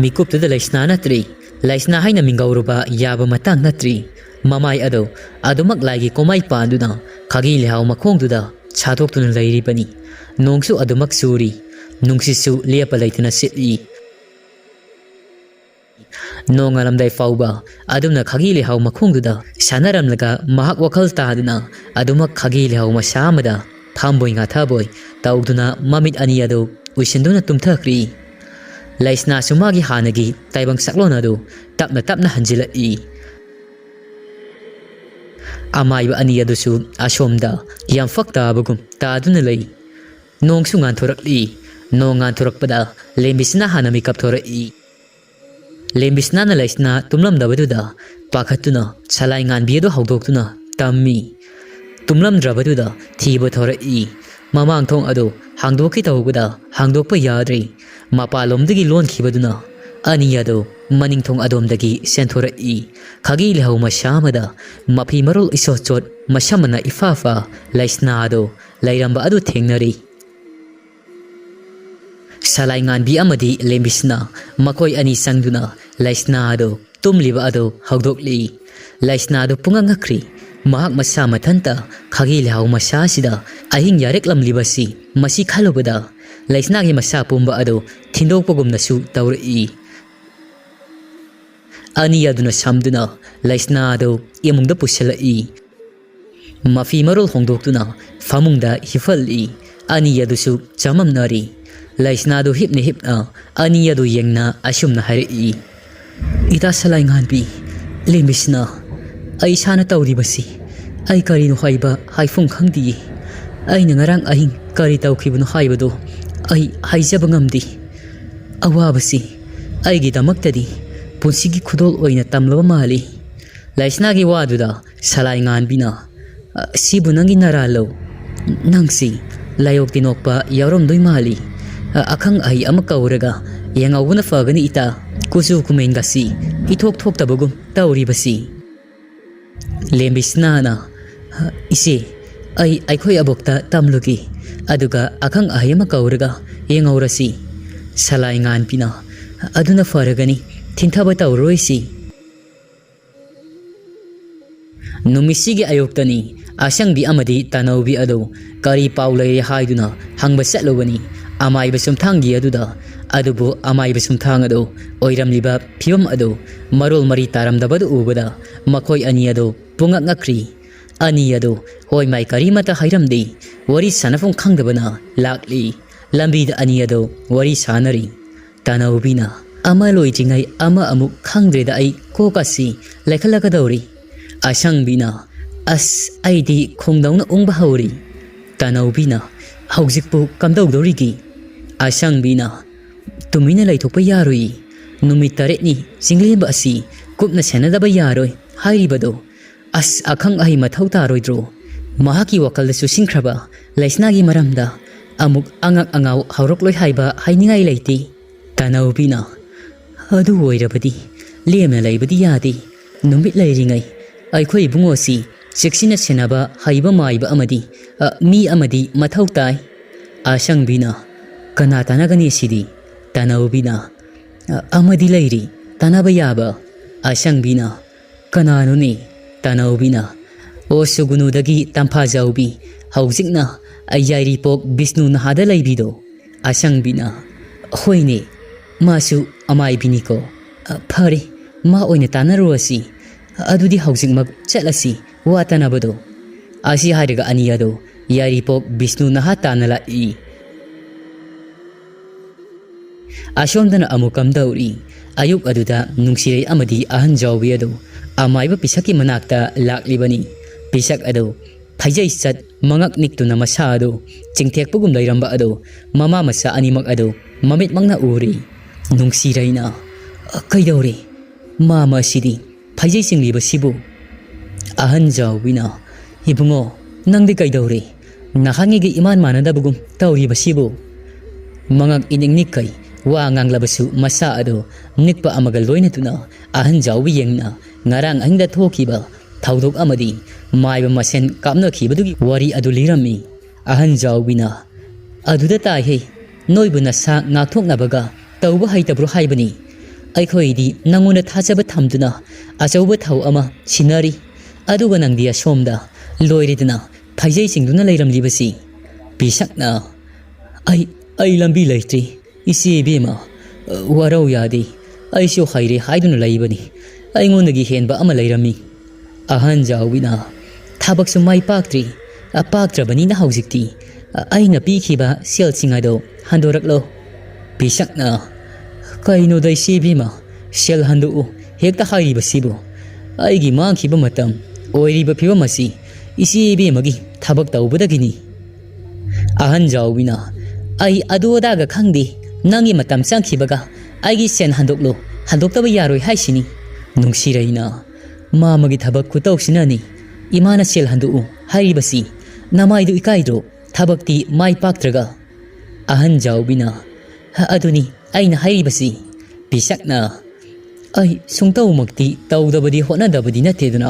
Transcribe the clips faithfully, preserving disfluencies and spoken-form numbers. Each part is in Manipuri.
ꯃꯤꯀꯨꯞꯇꯨꯗ ꯂꯩꯁꯅꯥ ꯅꯠꯇ꯭ꯔꯤ꯫ ꯂꯩꯁꯅꯥ ꯍꯥꯏꯅ ꯃꯤꯡꯒꯧꯔꯨꯕ ꯌꯥꯕ ꯃꯇꯥꯡ ꯅꯠꯇ꯭ꯔꯤ꯫ ꯃꯃꯥꯏ ꯑꯗꯨ ꯑꯗꯨꯃꯛ ꯂꯥꯏꯒꯤ ꯀꯣꯃꯥꯏ ꯄꯥꯟꯗꯨꯅ ꯈꯥꯒꯤ ꯂꯩꯍꯥꯎ ꯃꯈꯣꯡꯗꯨꯗ ꯁꯥꯗꯣꯛꯇꯨꯅ ꯂꯩꯔꯤꯕꯅꯤ꯫ ꯅꯣꯡꯁꯨ ꯑꯗꯨꯃꯛ ꯆꯨꯔꯤ꯫ ꯅꯨꯡꯁꯤꯠꯁꯨ ꯂꯦꯞꯄ ꯂꯩꯇꯅ ꯁꯤꯠꯂꯤ꯫ ꯅꯣꯡꯉꯥꯜꯂꯝꯗꯥꯏ ꯐꯥꯎꯕ ꯑꯗꯨꯝꯅ ꯈꯥꯒꯤ ꯂꯩꯍꯥꯎ ꯃꯈꯣꯡꯗꯨꯗ ꯁꯥꯟꯅꯔꯝꯂꯒ ꯃꯍꯥꯛ ꯋꯥꯈꯜ ꯇꯥꯗꯨꯅ ꯑꯗꯨꯃꯛ ꯈꯥꯒꯤ ꯂꯩꯍꯥꯎ ꯃꯁꯥ ꯑꯃꯗ ꯐꯝꯕꯣꯏ ꯉꯥꯊꯕꯣꯏ ꯇꯧꯗꯨꯅ ꯃꯃꯤꯠ ꯑꯅꯤ ꯑꯗꯨ ꯎꯏꯁꯤꯟꯗꯨꯅ ꯇꯨꯝꯊꯈ꯭ꯔꯤ꯫ ꯂꯩꯁꯅꯥꯁꯨ ꯃꯥꯒꯤ ꯍꯥꯟꯅꯒꯤ ꯇꯥꯏꯕꯪ ꯁꯛꯂꯣꯟ ꯑꯗꯨ ꯇꯞꯅ ꯇꯞꯅ ꯍꯟꯖꯤꯜꯂꯛꯏ꯫ ꯑꯃꯥꯏꯕ ꯑꯅꯤ ꯑꯗꯨꯁꯨ ꯑꯁꯣꯝꯗ ꯌꯥꯝꯐꯛ ꯇꯥꯕꯒꯨꯝ ꯇꯥꯗꯨꯅ ꯂꯩ꯫ ꯅꯣꯡꯁꯨ ꯉꯥꯟꯊꯣꯔꯛꯂꯤ꯫ ꯅꯣꯡ ꯉꯥꯟꯊꯣꯔꯛꯄꯗ ꯂꯦꯝꯕꯤꯁꯤꯅ ꯍꯥꯟꯅ ꯃꯤꯀꯞ ꯊꯣꯔꯛꯏ꯫ ꯂꯦꯝꯕꯤꯁꯅꯥꯅ ꯂꯩꯁꯅꯥ ꯇꯨꯝꯂꯝꯗꯕꯗꯨꯗ ꯄꯥꯈꯠꯇꯨꯅ ꯁꯂꯥꯏ ꯉꯥꯟꯕꯤ ꯑꯗꯨ ꯍꯧꯗꯣꯛꯇꯨꯅ ꯇꯝꯃꯤ꯫ ꯇꯨꯝꯂꯝꯗ꯭ꯔꯕꯗꯨꯗ ꯊꯤꯕ ꯊꯣꯔꯛꯏ꯫ ꯃꯃꯥꯡ ꯊꯣꯡ ꯑꯗꯨ ꯍꯥꯡꯗꯣꯛꯀꯦ ꯇꯧꯕꯗ ꯍꯥꯡꯗꯣꯛꯄ ꯌꯥꯗ꯭ꯔꯦ꯫ ꯃꯄꯥꯟꯂꯣꯝꯗꯒꯤ ꯂꯣꯟꯈꯤꯕꯗꯨꯅ ꯑꯅꯤ ꯑꯗꯨ ꯃꯅꯤꯡ ꯊꯣꯡ ꯑꯗꯣꯝꯗꯒꯤ ꯆꯦꯟꯊꯣꯔꯛꯏ꯫ ꯈꯥꯒꯤ ꯂꯩꯍꯧ ꯃꯁꯥ ꯑꯃꯗ ꯃꯐꯤ ꯃꯔꯣꯜ ꯏꯆꯣꯠ ꯆꯣꯠ, ꯃꯁꯝ ꯃꯅꯥ ꯏꯐꯥ ꯐꯥ ꯂꯩꯁꯅꯥ ꯑꯗꯨ ꯂꯩꯔꯝꯕ ꯑꯗꯨ ꯊꯦꯡꯅꯔꯤ꯫ ꯁꯂꯥꯏ ꯉꯥꯟꯕꯤ ꯑꯃꯗꯤ ꯂꯦꯝꯕꯤꯁꯅꯥ ꯃꯈꯣꯏ ꯑꯅꯤ ꯆꯪꯗꯨꯅ ꯂꯩꯁꯅꯥ ꯑꯗꯨ ꯇꯨꯝꯂꯤꯕ ꯑꯗꯨ ꯍꯧꯗꯣꯛꯂꯤ꯫ ꯂꯩꯁꯅꯥ ꯑꯗꯨ ꯄꯨꯡꯉꯛ ꯉꯛꯈ꯭ꯔꯤ꯫ ꯃꯍꯥꯛ ꯃꯁꯥ ꯃꯊꯟꯇ ꯈꯥꯒꯤ ꯂꯩꯍꯥꯎ ꯃꯁꯥ ꯑꯁꯤꯗ ꯑꯍꯤꯡ ꯌꯥꯔꯦꯛꯂꯝꯂꯤꯕꯁꯤ ꯃꯁꯤ ꯈꯜꯂꯨꯕꯗ ꯂꯩꯁꯅꯥꯒꯤ ꯃꯁꯥ ꯄꯨꯝꯕ ꯑꯗꯨ ꯊꯤꯟꯗꯣꯛꯄꯒꯨꯝꯅꯁꯨ ꯇꯧꯔꯛꯏ꯫ ꯑꯅꯤ ꯑꯗꯨꯅ ꯁꯝꯗꯨꯅ ꯂꯩꯁꯅꯥ ꯑꯗꯨ ꯏꯃꯨꯡꯗ ꯄꯨꯁꯤꯜꯂꯛꯏ꯫ ꯃꯐꯤ ꯃꯔꯣꯜ ꯍꯣꯡꯗꯣꯛꯇꯨꯅ ꯐꯃꯨꯡꯗ ꯍꯤꯞꯍꯜꯂꯤ꯫ ꯑꯅꯤ ꯑꯗꯨꯁꯨ ꯆꯃꯝꯅꯔꯤ꯫ ꯂꯩꯁꯅꯥꯗꯨ ꯍꯤꯞꯅ ꯍꯤꯞꯅ ꯑꯅꯤ ꯑꯗꯨ ꯌꯦꯡꯅ ꯑꯁꯨꯝꯅ ꯍꯥꯏꯔꯛꯏ, "ꯏꯇꯥ ꯁꯂꯥꯏ ꯉꯥꯟꯕꯤ, ꯂꯦꯝꯕꯤꯁꯅꯥ, ꯑꯩ ꯏꯁꯥꯅ ꯇꯧꯔꯤꯕꯁꯤ ꯑꯩ ꯀꯔꯤꯅꯣ ꯍꯥꯏꯕ ꯍꯥꯏꯐꯝ ꯈꯪꯗꯤꯌꯦ꯫ ꯑꯩꯅ ꯉꯔꯥꯡ ꯑꯍꯤꯡ ꯀꯔꯤ ꯇꯧꯈꯤꯕꯅꯣ ꯍꯥꯏꯕꯗꯨ ꯑꯩ ꯍꯥꯏꯖꯕ ꯉꯝꯗꯦ꯫ ꯑꯋꯥꯕꯁꯤ ꯑꯩꯒꯤꯗꯃꯛꯇꯗꯤ ꯄꯨꯟꯁꯤꯒꯤ ꯈꯨꯗꯣꯜ ꯑꯣꯏꯅ ꯇꯝꯂꯕ ꯃꯥꯜꯂꯤ꯫" ꯂꯩꯁꯅꯥꯒꯤ ꯋꯥꯗꯨꯗ ꯁꯂꯥꯏ ꯉꯥꯟꯕꯤꯅ, "ꯑ, ꯁꯤꯕꯨ ꯅꯪꯒꯤ ꯅꯔꯥꯜꯂꯣ? ꯅꯪꯁꯤ ꯂꯥꯏꯑꯣꯛ ꯇꯤꯟꯑꯣꯛꯄ ꯌꯥꯎꯔꯝꯗꯣꯏ ꯃꯥꯜꯂꯤ꯫ ꯑ, ꯑꯈꯪ ꯑꯍꯩ ꯑꯃ ꯀꯧꯔꯒ ꯌꯦꯡꯍꯧꯕꯅ ꯐꯒꯅꯤ ꯏꯇꯥ, ꯀꯨꯆꯨ ꯀꯨꯃꯦꯟꯒꯁꯤ ꯏꯊꯣꯛ ꯊꯣꯛꯇꯕꯒꯨꯝ ꯇꯧꯔꯤꯕꯁꯤ꯫" ꯂꯦꯝꯕꯤꯁꯅꯥꯅ, "ꯏꯆꯦ, ꯑꯩ ꯑꯩꯈꯣꯏ ꯑꯕꯣꯛꯇ ꯇꯝꯂꯨꯒꯦ, ꯑꯗꯨꯒ ꯑꯈꯪ ꯑꯍꯩ ꯑꯃ ꯀꯧꯔꯒ ꯌꯦꯡꯍꯧꯔꯁꯤ꯫" ꯁꯂꯥꯏ ꯉꯥꯟꯕꯤꯅ, "ꯑꯗꯨꯅ ꯐꯔꯒꯅꯤ, ꯊꯤꯟꯊꯕ ꯇꯧꯔꯔꯣꯏꯁꯤ"꯫ ꯅꯨꯃꯤꯠꯁꯤꯒꯤ ꯑꯌꯨꯛꯇꯅꯤ꯫ ꯑꯁꯪꯕꯤ ꯑꯃꯗꯤ ꯇꯥꯅꯧꯕꯤ ꯑꯗꯨ ꯀꯔꯤ ꯄꯥꯎ ꯂꯩꯔꯦ ꯍꯥꯏꯗꯨꯅ ꯍꯪꯕ ꯆꯠꯂꯨꯕꯅꯤ ꯑꯃꯥꯏꯕ ꯆꯨꯝꯊꯥꯡꯒꯤ ꯑꯗꯨꯗ꯫ ꯑꯗꯨꯕꯨ ꯑꯃꯥꯏꯕ ꯆꯨꯝꯊꯥꯡ ꯑꯗꯨ ꯑꯣꯏꯔꯝꯂꯤꯕ ꯐꯤꯕꯝ ꯑꯗꯨ ꯃꯔꯣꯜ ꯃꯔꯤ ꯇꯥꯔꯝꯗꯕꯗꯨ ꯎꯕꯗ ꯃꯈꯣꯏ ꯑꯅꯤ ꯑꯗꯨ ꯄꯨꯡꯉꯛ ꯉꯛꯈ꯭ꯔꯤ꯫ ꯑꯅꯤ ꯑꯗꯨ ꯍꯣꯏ ꯃꯥꯏ ꯀꯔꯤꯃꯠꯇ ꯍꯥꯏꯔꯝꯗꯦ꯫ ꯋꯥꯔꯤ ꯁꯥꯟꯅꯐꯝ ꯈꯪꯗꯕꯅ ꯂꯥꯛꯂꯤ꯫ ꯂꯝꯕꯤꯗ ꯑꯅꯤ ꯑꯗꯨ ꯋꯥꯔꯤ ꯁꯥꯟꯅꯔꯤ꯫ ꯇꯥꯅꯧꯕꯤꯅ, "ꯑꯃ ꯂꯣꯏꯗ꯭ꯔꯤꯉꯩ ꯑꯃ ꯑꯃꯨꯛ ꯈꯪꯗ꯭ꯔꯦꯗ, ꯑꯩ ꯀꯣꯛ ꯑꯁꯤ ꯂꯩꯈꯠꯂꯛꯀꯗꯧꯔꯤ"꯫ ꯑꯁꯪꯕꯤꯅ, "ꯑꯁ, ꯑꯩꯗꯤ ꯈꯣꯡꯗꯧꯅ ꯎꯪꯕ ꯍꯧꯔꯤ"꯫ ꯇꯥꯅꯧꯕꯤꯅ, "ꯍꯧꯖꯤꯛꯄꯨ ꯀꯝꯗꯧꯗꯧꯔꯤꯒꯦ?" ꯑꯁꯪꯕꯤꯅ, "ꯇꯨꯃꯤꯟꯅ ꯂꯩꯊꯣꯛꯄ ꯌꯥꯔꯣꯏ꯫ ꯅꯨꯃꯤꯠ ꯇꯔꯦꯠꯅꯤ ꯆꯤꯡꯂꯦꯝꯕ ꯑꯁꯤ ꯀꯨꯞꯅ ꯁꯦꯟꯅꯗꯕ ꯌꯥꯔꯣꯏ ꯍꯥꯏꯔꯤꯕꯗꯣ꯫ ꯑꯁ, ꯑꯈꯪ ꯑꯍꯩ ꯃꯊꯧ ꯇꯥꯔꯣꯏꯗ꯭ꯔꯣ? ꯃꯍꯥꯛꯀꯤ ꯋꯥꯈꯜꯗ ꯆꯨꯁꯤꯟꯈ꯭ꯔꯕ ꯂꯩꯁꯅꯥꯒꯤ ꯃꯔꯝꯗ ꯑꯃꯨꯛ ꯑꯉꯛ ꯑꯉꯥꯎ ꯍꯧꯔꯛꯂꯣꯏ ꯍꯥꯏꯕ ꯍꯥꯏꯅꯤꯡꯉꯥꯏ ꯂꯩꯇꯦ"꯫ ꯇꯥꯅꯧꯕꯤꯅ, "ꯑꯗꯨ ꯑꯣꯏꯔꯕꯗꯤ ꯂꯦꯝꯅ ꯂꯩꯕꯗꯤ ꯌꯥꯗꯦ꯫ ꯅꯨꯃꯤꯠ ꯂꯩꯔꯤꯉꯩ ꯑꯩꯈꯣꯏ ꯏꯕꯨꯡꯉꯣꯁꯤ ꯆꯦꯛꯁꯤꯟꯅ ꯁꯦꯟꯅꯕ ꯍꯩꯕ ꯃꯥꯏꯕ ꯑꯃꯗꯤ, ꯑ, ꯃꯤ ꯑꯃꯗꯤ ꯃꯊꯧ ꯇꯥꯏ"꯫ ꯑꯁꯪꯕꯤꯅ, "ꯀꯅꯥ ꯇꯥꯟꯅꯒꯅꯤ ꯁꯤꯗꯤ?" ꯇꯥꯅꯧꯕꯤꯅ, "ꯑ, ꯑꯃꯗꯤ ꯂꯩꯔꯤ, ꯇꯥꯟꯅꯕ ꯌꯥꯕ"꯫ ꯑꯁꯪꯕꯤꯅ, "ꯀꯅꯥꯅꯣꯅꯦ?" ꯇꯥꯅꯧꯕꯤꯅ, "ꯑꯣ, ꯁꯨꯒꯨꯅꯨꯗꯒꯤ ꯇꯝꯐꯥꯖꯥꯎꯕꯤ, ꯍꯧꯖꯤꯛꯅ ꯌꯥꯏꯔꯤꯄꯣꯛ ꯕꯤꯁꯅꯨ ꯅꯍꯥꯗ ꯂꯩꯕꯤꯗꯣ"꯫ ꯑꯁꯪꯕꯤꯅ, "ꯍꯣꯏꯅꯦ, ꯃꯥꯁꯨ ꯑꯃꯥꯏꯕꯤꯅꯤꯀꯣ꯫ ꯑ, ꯐꯔꯦ, ꯃꯥ ꯑꯣꯏꯅ ꯇꯥꯟꯅꯔꯨꯔꯁꯤ꯫ ꯑꯗꯨꯗꯤ ꯍꯧꯖꯤꯛꯃꯛ ꯆꯠꯂꯁꯤ, ꯋꯥ ꯇꯥꯅꯕꯗꯣ"꯫ ꯑꯁꯤ ꯍꯥꯏꯔꯒ ꯑꯅꯤ ꯑꯗꯨ ꯌꯥꯏꯔꯤꯄꯣꯛ ꯕꯤꯁꯅꯨ ꯅꯍꯥ ꯇꯥꯟꯅ ꯂꯥꯛꯏ꯫ ꯑꯁꯣꯝꯗꯅ ꯑꯃꯨꯛ ꯀꯝꯗꯧꯔꯤ? ꯑꯌꯨꯛ ꯑꯗꯨꯗ ꯅꯨꯡꯁꯤꯔꯩ ꯑꯃꯗꯤ ꯑꯍꯟ ꯖꯥꯎꯕꯤ ꯑꯗꯨ ꯑꯃꯥꯏꯕ ꯄꯤꯁꯛꯀꯤ ꯃꯅꯥꯛꯇ ꯂꯥꯛꯂꯤꯕꯅꯤ꯫ ꯄꯤꯁꯛ ꯑꯗꯨ ꯐꯩꯖꯩ ꯆꯠ ꯃꯉꯛ ꯅꯤꯛꯇꯨꯅ ꯃꯁꯥ ꯑꯗꯨ ꯆꯤꯡꯊꯦꯛꯄꯒꯨꯝ ꯂꯩꯔꯝꯕ ꯑꯗꯨ ꯃꯃꯥ ꯃꯆꯥ ꯑꯅꯤꯃꯛ ꯑꯗꯨ ꯃꯃꯤꯠꯃꯛꯅ ꯎꯔꯤ꯫ ꯅꯨꯡꯁꯤꯔꯩꯅ, "ꯀꯩꯗꯧꯔꯦ? ꯃꯥꯃ ꯑꯁꯤꯗꯤ ꯐꯩꯖꯩ ꯆꯤꯡꯂꯤꯕꯁꯤꯕꯨ?" ꯑꯍꯟ ꯖꯥꯎꯕꯤꯅ, "ꯏꯕꯨꯡꯉꯣ, ꯅꯪꯗꯤ ꯀꯩꯗꯧꯔꯦ? ꯅꯍꯥꯟꯉꯩꯒ ꯏꯃꯥꯟ ꯃꯥꯟꯅꯗꯕꯒꯨꯝ ꯇꯧꯔꯤꯕꯁꯤꯕꯨ?" ꯃꯉꯛ ꯏꯅꯤꯛ ꯅꯤꯛꯈꯩ ꯋꯥ ꯉꯥꯡꯂꯕꯁꯨ ꯃꯁꯥ ꯑꯗꯨ ꯅꯤꯛꯄ ꯑꯃꯒ ꯂꯣꯏꯅꯗꯨꯅ ꯑꯍꯟ ꯖꯥꯎꯕꯤ ꯌꯦꯡꯅ ꯉꯔꯥꯡ ꯑꯍꯤꯡꯗ ꯊꯣꯛꯈꯤꯕ ꯊꯧꯗꯣꯛ ꯑꯃꯗꯤ ꯃꯥꯏꯕ ꯃꯁꯦꯟ ꯀꯥꯞꯅꯈꯤꯕꯗꯨꯒꯤ ꯋꯥꯔꯤ ꯑꯗꯨ ꯂꯤꯔꯝꯃꯤ꯫ ꯑꯍꯟ ꯖꯥꯎꯕꯤꯅ, "ꯑꯗꯨꯗ ꯇꯥꯏꯍꯦ, ꯅꯣꯏꯕꯨ ꯅꯁꯥ ꯉꯥꯛꯊꯣꯛꯅꯕꯒ ꯇꯧꯕ ꯍꯩꯇꯕ꯭ꯔꯣ ꯍꯥꯏꯕꯅꯤ? ꯑꯩꯈꯣꯏꯗꯤ ꯅꯪꯉꯣꯟꯗ ꯊꯥꯖꯕ ꯊꯝꯗꯨꯅ ꯑꯆꯧꯕ ꯊꯧ ꯑꯃ ꯁꯤꯟꯅꯔꯤ, ꯑꯗꯨꯒ ꯅꯪꯗꯤ ꯑꯁꯣꯝꯗ ꯂꯣꯏꯔꯦꯗꯅ ꯐꯩꯖꯩ ꯆꯤꯡꯗꯨꯅ ꯂꯩꯔꯝꯂꯤꯕꯁꯤ꯫ ꯄꯤꯁꯛꯅ, "ꯑꯩ, ꯑꯩ ꯂꯝꯕꯤ ꯂꯩꯇ꯭ꯔꯤ, ꯏꯆꯦ ꯏꯕꯦꯝꯃ, ꯋꯥꯔꯧ ꯌꯥꯗꯦ, ꯑꯩꯁꯨ ꯍꯩꯔꯦ ꯍꯥꯏꯗꯨꯅ ꯂꯩꯕꯅꯤ, ꯑꯩꯉꯣꯟꯗꯒꯤ ꯍꯦꯟꯕ ꯑꯃ ꯂꯩꯔꯝꯃꯤ꯫" ꯑꯍꯟ ꯖꯥꯎꯕꯤꯅ, "ꯊꯕꯛꯁꯨ ꯃꯥꯏ ꯄꯥꯛꯇ꯭ꯔꯤ, ꯄꯥꯛꯇ꯭ꯔꯕꯅꯤꯅ ꯍꯧꯖꯤꯛꯇꯤ ꯑꯩꯅ ꯄꯤꯈꯤꯕ ꯁꯦꯜꯁꯤꯡ ꯑꯗꯣ ꯍꯟꯗꯣꯔꯛꯂꯣ꯫" ꯄꯤꯁꯛꯅ, "ꯀꯩꯅꯣꯗ ꯏꯆꯦ ꯏꯕꯦꯝꯃ, ꯁꯦꯜ ꯍꯟꯗꯣꯛꯎ ꯍꯦꯛꯇ ꯍꯥꯏꯔꯤꯕꯁꯤꯕꯨ? ꯑꯩꯒꯤ ꯃꯥꯡꯈꯤꯕ ꯃꯇꯝ ꯑꯣꯏꯔꯤꯕ ꯐꯤꯕꯝ ꯑꯁꯤ ꯏꯆꯦ ꯏꯕꯦꯝꯃꯒꯤ ꯊꯕꯛ ꯇꯧꯕꯗꯒꯤꯅꯤ꯫" ꯑꯍꯟ ꯖꯥꯎꯕꯤꯅ, "ꯑꯩ ꯑꯗꯨ ꯑꯗꯥꯒ ꯈꯪꯗꯦ, ꯅꯪꯒꯤ ꯃꯇꯝ ꯆꯪꯈꯤꯕꯒ ꯑꯩꯒꯤ ꯁꯦꯟ ꯍꯟꯗꯣꯛꯂꯨ, ꯍꯟꯗꯣꯛꯇꯕ ꯌꯥꯔꯣꯏ ꯍꯥꯏꯁꯤꯅꯤ꯫" ꯅꯨꯡꯁꯤꯔꯩꯅ, "ꯃꯥꯃꯒꯤ ꯊꯕꯛ ꯈꯨꯇꯧꯁꯤꯅꯅꯤ ꯏꯃꯥꯅ ꯁꯦꯜ ꯍꯟꯗꯣꯛꯎ ꯍꯥꯏꯔꯤꯕꯁꯤ꯫ ꯅꯃꯥꯏꯗꯨ ꯏꯀꯥꯏꯗ꯭ꯔꯣ? ꯊꯕꯛꯇꯤ ꯃꯥꯏ ꯄꯥꯛꯇ꯭ꯔꯒ꯫" ꯑꯍꯟ ꯖꯥꯎꯕꯤꯅ, "ꯑꯗꯨꯅꯤ ꯑꯩꯅ ꯍꯥꯏꯔꯤꯕꯁꯤ꯫" ꯄꯤꯁꯛꯅ, "ꯑꯩ ꯁꯨꯡꯇꯧꯃꯛꯇꯤ ꯇꯧꯗꯕꯗꯤ ꯍꯣꯠꯅꯗꯕꯗꯤ ꯅꯠꯇꯦꯗꯅ,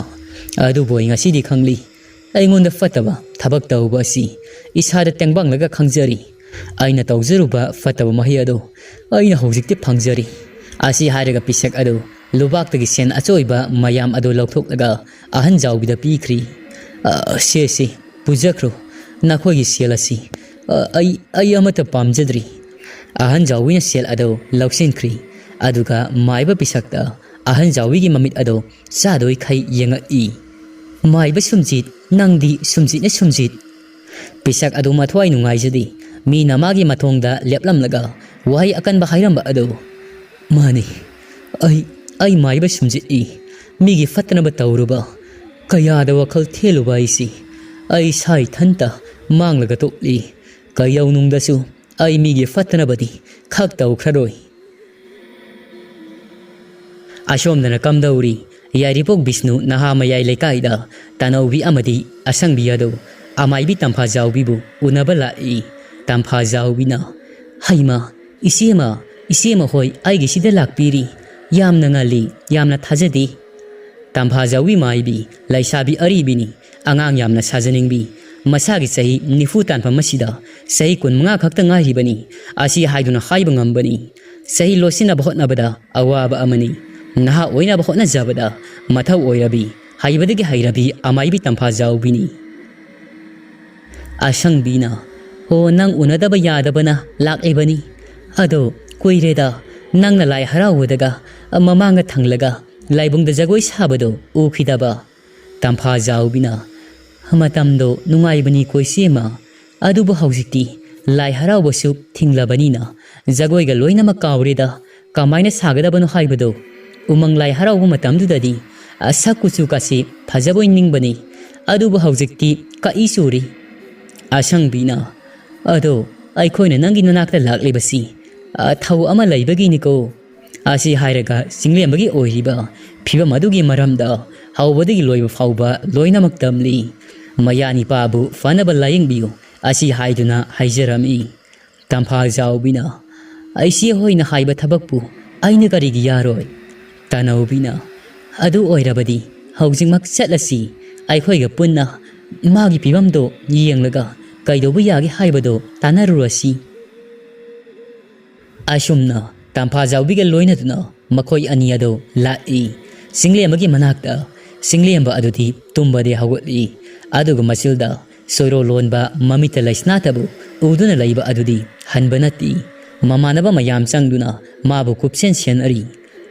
ꯑꯗꯨꯕꯨ ꯑꯩ ꯉꯁꯤꯗꯤ ꯈꯪꯂꯤ, ꯑꯩꯉꯣꯟꯗ ꯐꯠꯇꯕ ꯊꯕꯛ ꯇꯧꯕ ꯑꯁꯤ ꯏꯁꯥꯗ ꯇꯦꯡꯕꯥꯡꯂꯒ ꯈꯪꯖꯔꯤ꯫ ꯑꯩꯅ ꯇꯧꯖꯔꯨꯕ ꯐꯠꯇꯕ ꯃꯍꯩ ꯑꯗꯨ ꯑꯩꯅ ꯍꯧꯖꯤꯛꯇꯤ ꯐꯪꯖꯔꯤ꯫" ꯑꯁꯤ ꯍꯥꯏꯔꯒ ꯄꯤꯁꯛ ꯑꯗꯨ ꯂꯨꯕꯥꯛꯇꯒꯤ ꯁꯦꯟ ꯑꯆꯣꯏꯕ ꯃꯌꯥꯝ ꯑꯗꯨ ꯂꯧꯊꯣꯛꯂꯒ ꯑꯍꯟ ꯖꯥꯎꯕꯤꯗ ꯄꯤꯈ꯭ꯔꯤ꯫ "ꯑ, ꯁꯦ, ꯁꯦ, ꯄꯨꯖꯈ꯭ꯔꯣ, ꯅꯈꯣꯏꯒꯤ ꯁꯦꯜ ꯑꯁꯤ꯫ ꯑ, ꯑꯩ, ꯑꯩ ꯑꯃꯠꯇ ꯄꯥꯝꯖꯗ꯭ꯔꯤ꯫" ꯑꯍꯟ ꯖꯥꯎꯕꯤꯅ ꯁꯦꯜ ꯑꯗꯨ ꯂꯧꯁꯤꯟꯈ꯭ꯔꯤ꯫ ꯑꯗꯨꯒ ꯃꯥꯏꯕ ꯄꯤꯁꯛꯇ ꯑꯍꯟ ꯖꯥꯎꯕꯤꯒꯤ ꯃꯃꯤꯠ ꯑꯗꯨ ꯆꯥꯗꯣꯏꯈꯩ ꯌꯦꯡꯉꯛꯏ꯫ "ꯃꯥꯏꯕ ꯁꯨꯝꯖꯤꯠ, ꯅꯪꯗꯤ ꯁꯨꯝꯖꯤꯠꯅ ꯁꯨꯝꯖꯤꯠ꯫" ꯄꯤꯁꯛ ꯑꯗꯨ ꯃꯊ꯭ꯋꯥꯏ ꯅꯨꯡꯉꯥꯏꯖꯗꯦ꯫ ꯃꯤꯅ ꯃꯥꯒꯤ ꯃꯊꯣꯡꯗ ꯂꯦꯞꯂꯝꯂꯒ ꯋꯥꯍꯩ ꯑꯀꯟꯕ ꯍꯥꯏꯔꯝꯕ ꯑꯗꯨ꯫ "ꯃꯥꯅꯤ, ꯑꯩ, ꯑꯩ ꯃꯥꯏꯕ ꯁꯨꯝꯖꯤꯠꯏ꯫ ꯃꯤꯒꯤ ꯐꯠꯇꯅꯕ ꯇꯧꯔꯨꯕ, ꯀꯌꯥꯗ ꯋꯥꯈꯜ ꯊꯦꯜꯂꯨꯕ ꯑꯩꯁꯤ꯫ ꯑꯩ ꯏꯁꯥ ꯏꯊꯟꯇ ꯃꯥꯡꯂꯒ ꯇꯣꯛꯂꯤ꯫ ꯀꯩꯗꯧꯅꯨꯡꯗꯁꯨ ꯑꯩ ꯃꯤꯒꯤ ꯐꯠꯇꯅꯕꯗꯤ ꯈꯛ ꯇꯧꯈ꯭ꯔꯔꯣꯏ꯫" ꯑꯁꯣꯝꯗꯅ ꯀꯝꯗꯧꯔꯤ? ꯌꯥꯏꯔꯤꯄꯣꯛ ꯕꯤꯁꯅꯨ ꯅꯍꯥ ꯃꯌꯥꯏ ꯂꯩꯀꯥꯏꯗ ꯇꯅꯧꯕꯤ ꯑꯃꯗꯤ ꯑꯁꯪꯕꯤ ꯑꯗꯨ ꯑꯃꯥꯏꯕꯤ ꯇꯝꯐꯥꯖꯥꯎꯕꯤꯕꯨ ꯎꯅꯕ ꯂꯥꯛꯏ꯫ ꯇꯝꯐꯥꯖꯥꯎꯕꯤꯅ, "ꯍꯩꯃꯥ, ꯏꯆꯦꯃ, ꯏꯆꯦꯃ ꯍꯣꯏ ꯑꯩꯒꯤꯁꯤꯗ ꯂꯥꯛꯄꯤꯔꯤ꯫ ꯌꯥꯝꯅ ꯉꯜꯂꯤ, ꯌꯥꯝꯅ ꯊꯥꯖꯗꯦ꯫" ꯇꯝꯐꯥꯖꯥꯎꯕꯤ ꯃꯥꯏꯕꯤ ꯂꯩꯁꯥꯕꯤ ꯑꯔꯤꯕꯤꯅꯤ꯫ ꯑꯉꯥꯡ ꯌꯥꯝꯅ ꯁꯥꯖꯅꯤꯡꯕꯤ꯫ ꯃꯁꯥꯒꯤ ꯆꯍꯤ ꯅꯤꯐꯨ ꯇꯥꯟꯐꯝ ꯑꯁꯤꯗ ꯆꯍꯤ ꯀꯨꯟꯃꯉꯥ ꯈꯛꯇ ꯉꯥꯏꯔꯤꯕꯅꯤ꯫ ꯑꯁꯤ ꯍꯥꯏꯗꯨꯅ ꯍꯥꯏꯕ ꯉꯝꯕꯅꯤ꯫ ꯆꯍꯤ ꯂꯣꯏꯁꯤꯟꯅꯕ ꯍꯣꯠꯅꯕꯗ ꯑꯋꯥꯕ ꯑꯃꯅꯤ꯫ ꯅꯍꯥ ꯑꯣꯏꯅꯕ ꯍꯣꯠꯅꯖꯕꯗ ꯃꯊꯧ ꯑꯣꯏꯔꯕꯤ, ꯍꯩꯕꯗꯒꯤ ꯍꯩꯔꯕꯤ ꯑꯃꯥꯏꯕꯤ ꯇꯝꯐꯥꯖꯥꯎꯕꯤꯅꯤ꯫ ꯑꯁꯪꯕꯤꯅ, "ꯍꯣ, ꯅꯪ ꯎꯅꯗꯕ ꯌꯥꯗꯕꯅ ꯂꯥꯛꯂꯤꯕꯅꯤ꯫ ꯑꯗꯣ ꯀꯨꯏꯔꯦꯗ, ꯅꯪꯅ ꯂꯥꯏ ꯍꯔꯥꯎꯕꯗꯒ ꯃꯃꯥꯡꯒ ꯊꯪꯂꯒ ꯂꯥꯏꯕꯨꯡꯗ ꯖꯒꯣꯏ ꯁꯥꯕꯗꯣ ꯎꯈꯤꯗꯕ?" ꯇꯝꯐꯥꯖꯥꯎꯕꯤꯅ, "ꯃꯇꯝꯗꯣ ꯅꯨꯡꯉꯥꯏꯕꯅꯤ ꯀꯣꯏꯁꯦꯝꯃ, ꯑꯗꯨꯕꯨ ꯍꯧꯖꯤꯛꯇꯤ ꯂꯥꯏ ꯍꯔꯥꯎꯕꯁꯨ ꯊꯤꯡꯂꯕꯅꯤꯅ ꯖꯒꯣꯏꯒ ꯂꯣꯏꯅꯃꯛ ꯀꯥꯎꯔꯦꯗ꯫ ꯀꯃꯥꯏꯅ ꯁꯥꯒꯗꯕꯅꯣ ꯍꯥꯏꯕꯗꯣ? ꯎꯃꯪ ꯂꯥꯏ ꯍꯔꯥꯎꯕ ꯃꯇꯝꯗꯨꯗꯗꯤ ꯁꯛ ꯀꯨꯆꯨ ꯀꯥꯁꯤ ꯐꯖꯕꯣꯏ ꯅꯤꯡꯕꯅꯤ, ꯑꯗꯨꯕꯨ ꯍꯧꯖꯤꯛꯇꯤ ꯀꯛꯏ ꯆꯨꯔꯤ꯫" ꯑꯁꯪꯕꯤꯅ, "ꯑꯗꯣ ꯑꯩꯈꯣꯏꯅ ꯅꯪꯒꯤ ꯅꯅꯥꯛꯇ ꯂꯥꯛꯂꯤꯕꯁꯤ ꯊꯧ ꯑꯃ ꯂꯩꯕꯒꯤꯅꯤꯀꯣ?" ꯑꯁꯤ ꯍꯥꯏꯔꯒ ꯆꯤꯡꯂꯦꯝꯕꯒꯤ ꯑꯣꯏꯔꯤꯕ ꯐꯤꯕꯝ ꯑꯗꯨꯒꯤ ꯃꯔꯝꯗ ꯍꯧꯕꯗꯒꯤ ꯂꯣꯏꯕ ꯐꯥꯎꯕ ꯂꯣꯏꯅꯃꯛ ꯇꯝꯂꯤ꯫ "ꯃꯌꯥ ꯅꯤꯄꯥꯕꯨ ꯐꯅꯕ ꯂꯥꯌꯦꯡꯕꯤꯌꯨ" ꯑꯁꯤ ꯍꯥꯏꯗꯨꯅ ꯍꯥꯏꯖꯔꯝꯃꯤ꯫ ꯇꯝꯐꯥꯖꯥꯎꯕꯤꯅ, "ꯏꯆꯦ ꯍꯣꯏꯅ ꯍꯥꯏꯕ ꯊꯕꯛꯄꯨ ꯑꯩꯅ ꯀꯔꯤꯒꯤ ꯌꯥꯔꯣꯏ?" ꯇꯅꯧꯕꯤꯅ, "ꯑꯗꯨ ꯑꯣꯏꯔꯕꯗꯤ ꯍꯧꯖꯤꯛꯃꯛ ꯆꯠꯂꯁꯤ꯫ ꯑꯩꯈꯣꯏꯒ ꯄꯨꯟꯅ ꯃꯥꯒꯤ ꯐꯤꯕꯝꯗꯣ ꯌꯦꯡꯂꯒ ꯀꯩꯗꯧꯕ ꯌꯥꯒꯦ ꯍꯥꯏꯕꯗꯣ ꯇꯥꯟꯅꯔꯨꯔꯁꯤ꯫" ꯑꯁꯨꯝꯅ ꯇꯝꯐꯥꯖꯥꯎꯕꯤꯒ ꯂꯣꯏꯅꯗꯨꯅ ꯃꯈꯣꯏ ꯑꯅꯤ ꯑꯗꯨ ꯂꯥꯛꯏ꯫ ꯆꯤꯡꯂꯦꯝꯕꯒꯤ ꯃꯅꯥꯛꯇ ꯆꯤꯡꯂꯦꯝꯕ ꯑꯗꯨꯗꯤ ꯇꯨꯝꯕꯗꯤ ꯍꯧꯒꯠꯂꯤ꯫ ꯑꯗꯨꯒ ꯃꯆꯤꯜꯗ ꯁꯣꯏꯔꯣ ꯂꯣꯟꯕ ꯃꯃꯤꯠꯇ ꯂꯩꯁꯅꯥꯇꯕꯨ ꯎꯗꯨꯅ ꯂꯩꯕ ꯑꯗꯨꯗꯤ ꯍꯟꯕ ꯅꯠꯇꯦ꯫ ꯃꯃꯥꯟꯅꯕ ꯃꯌꯥꯝ ꯆꯪꯗꯨꯅ ꯃꯥꯕꯨ ꯀꯨꯞꯁꯦꯟ ꯁꯦꯟꯅꯔꯤ꯫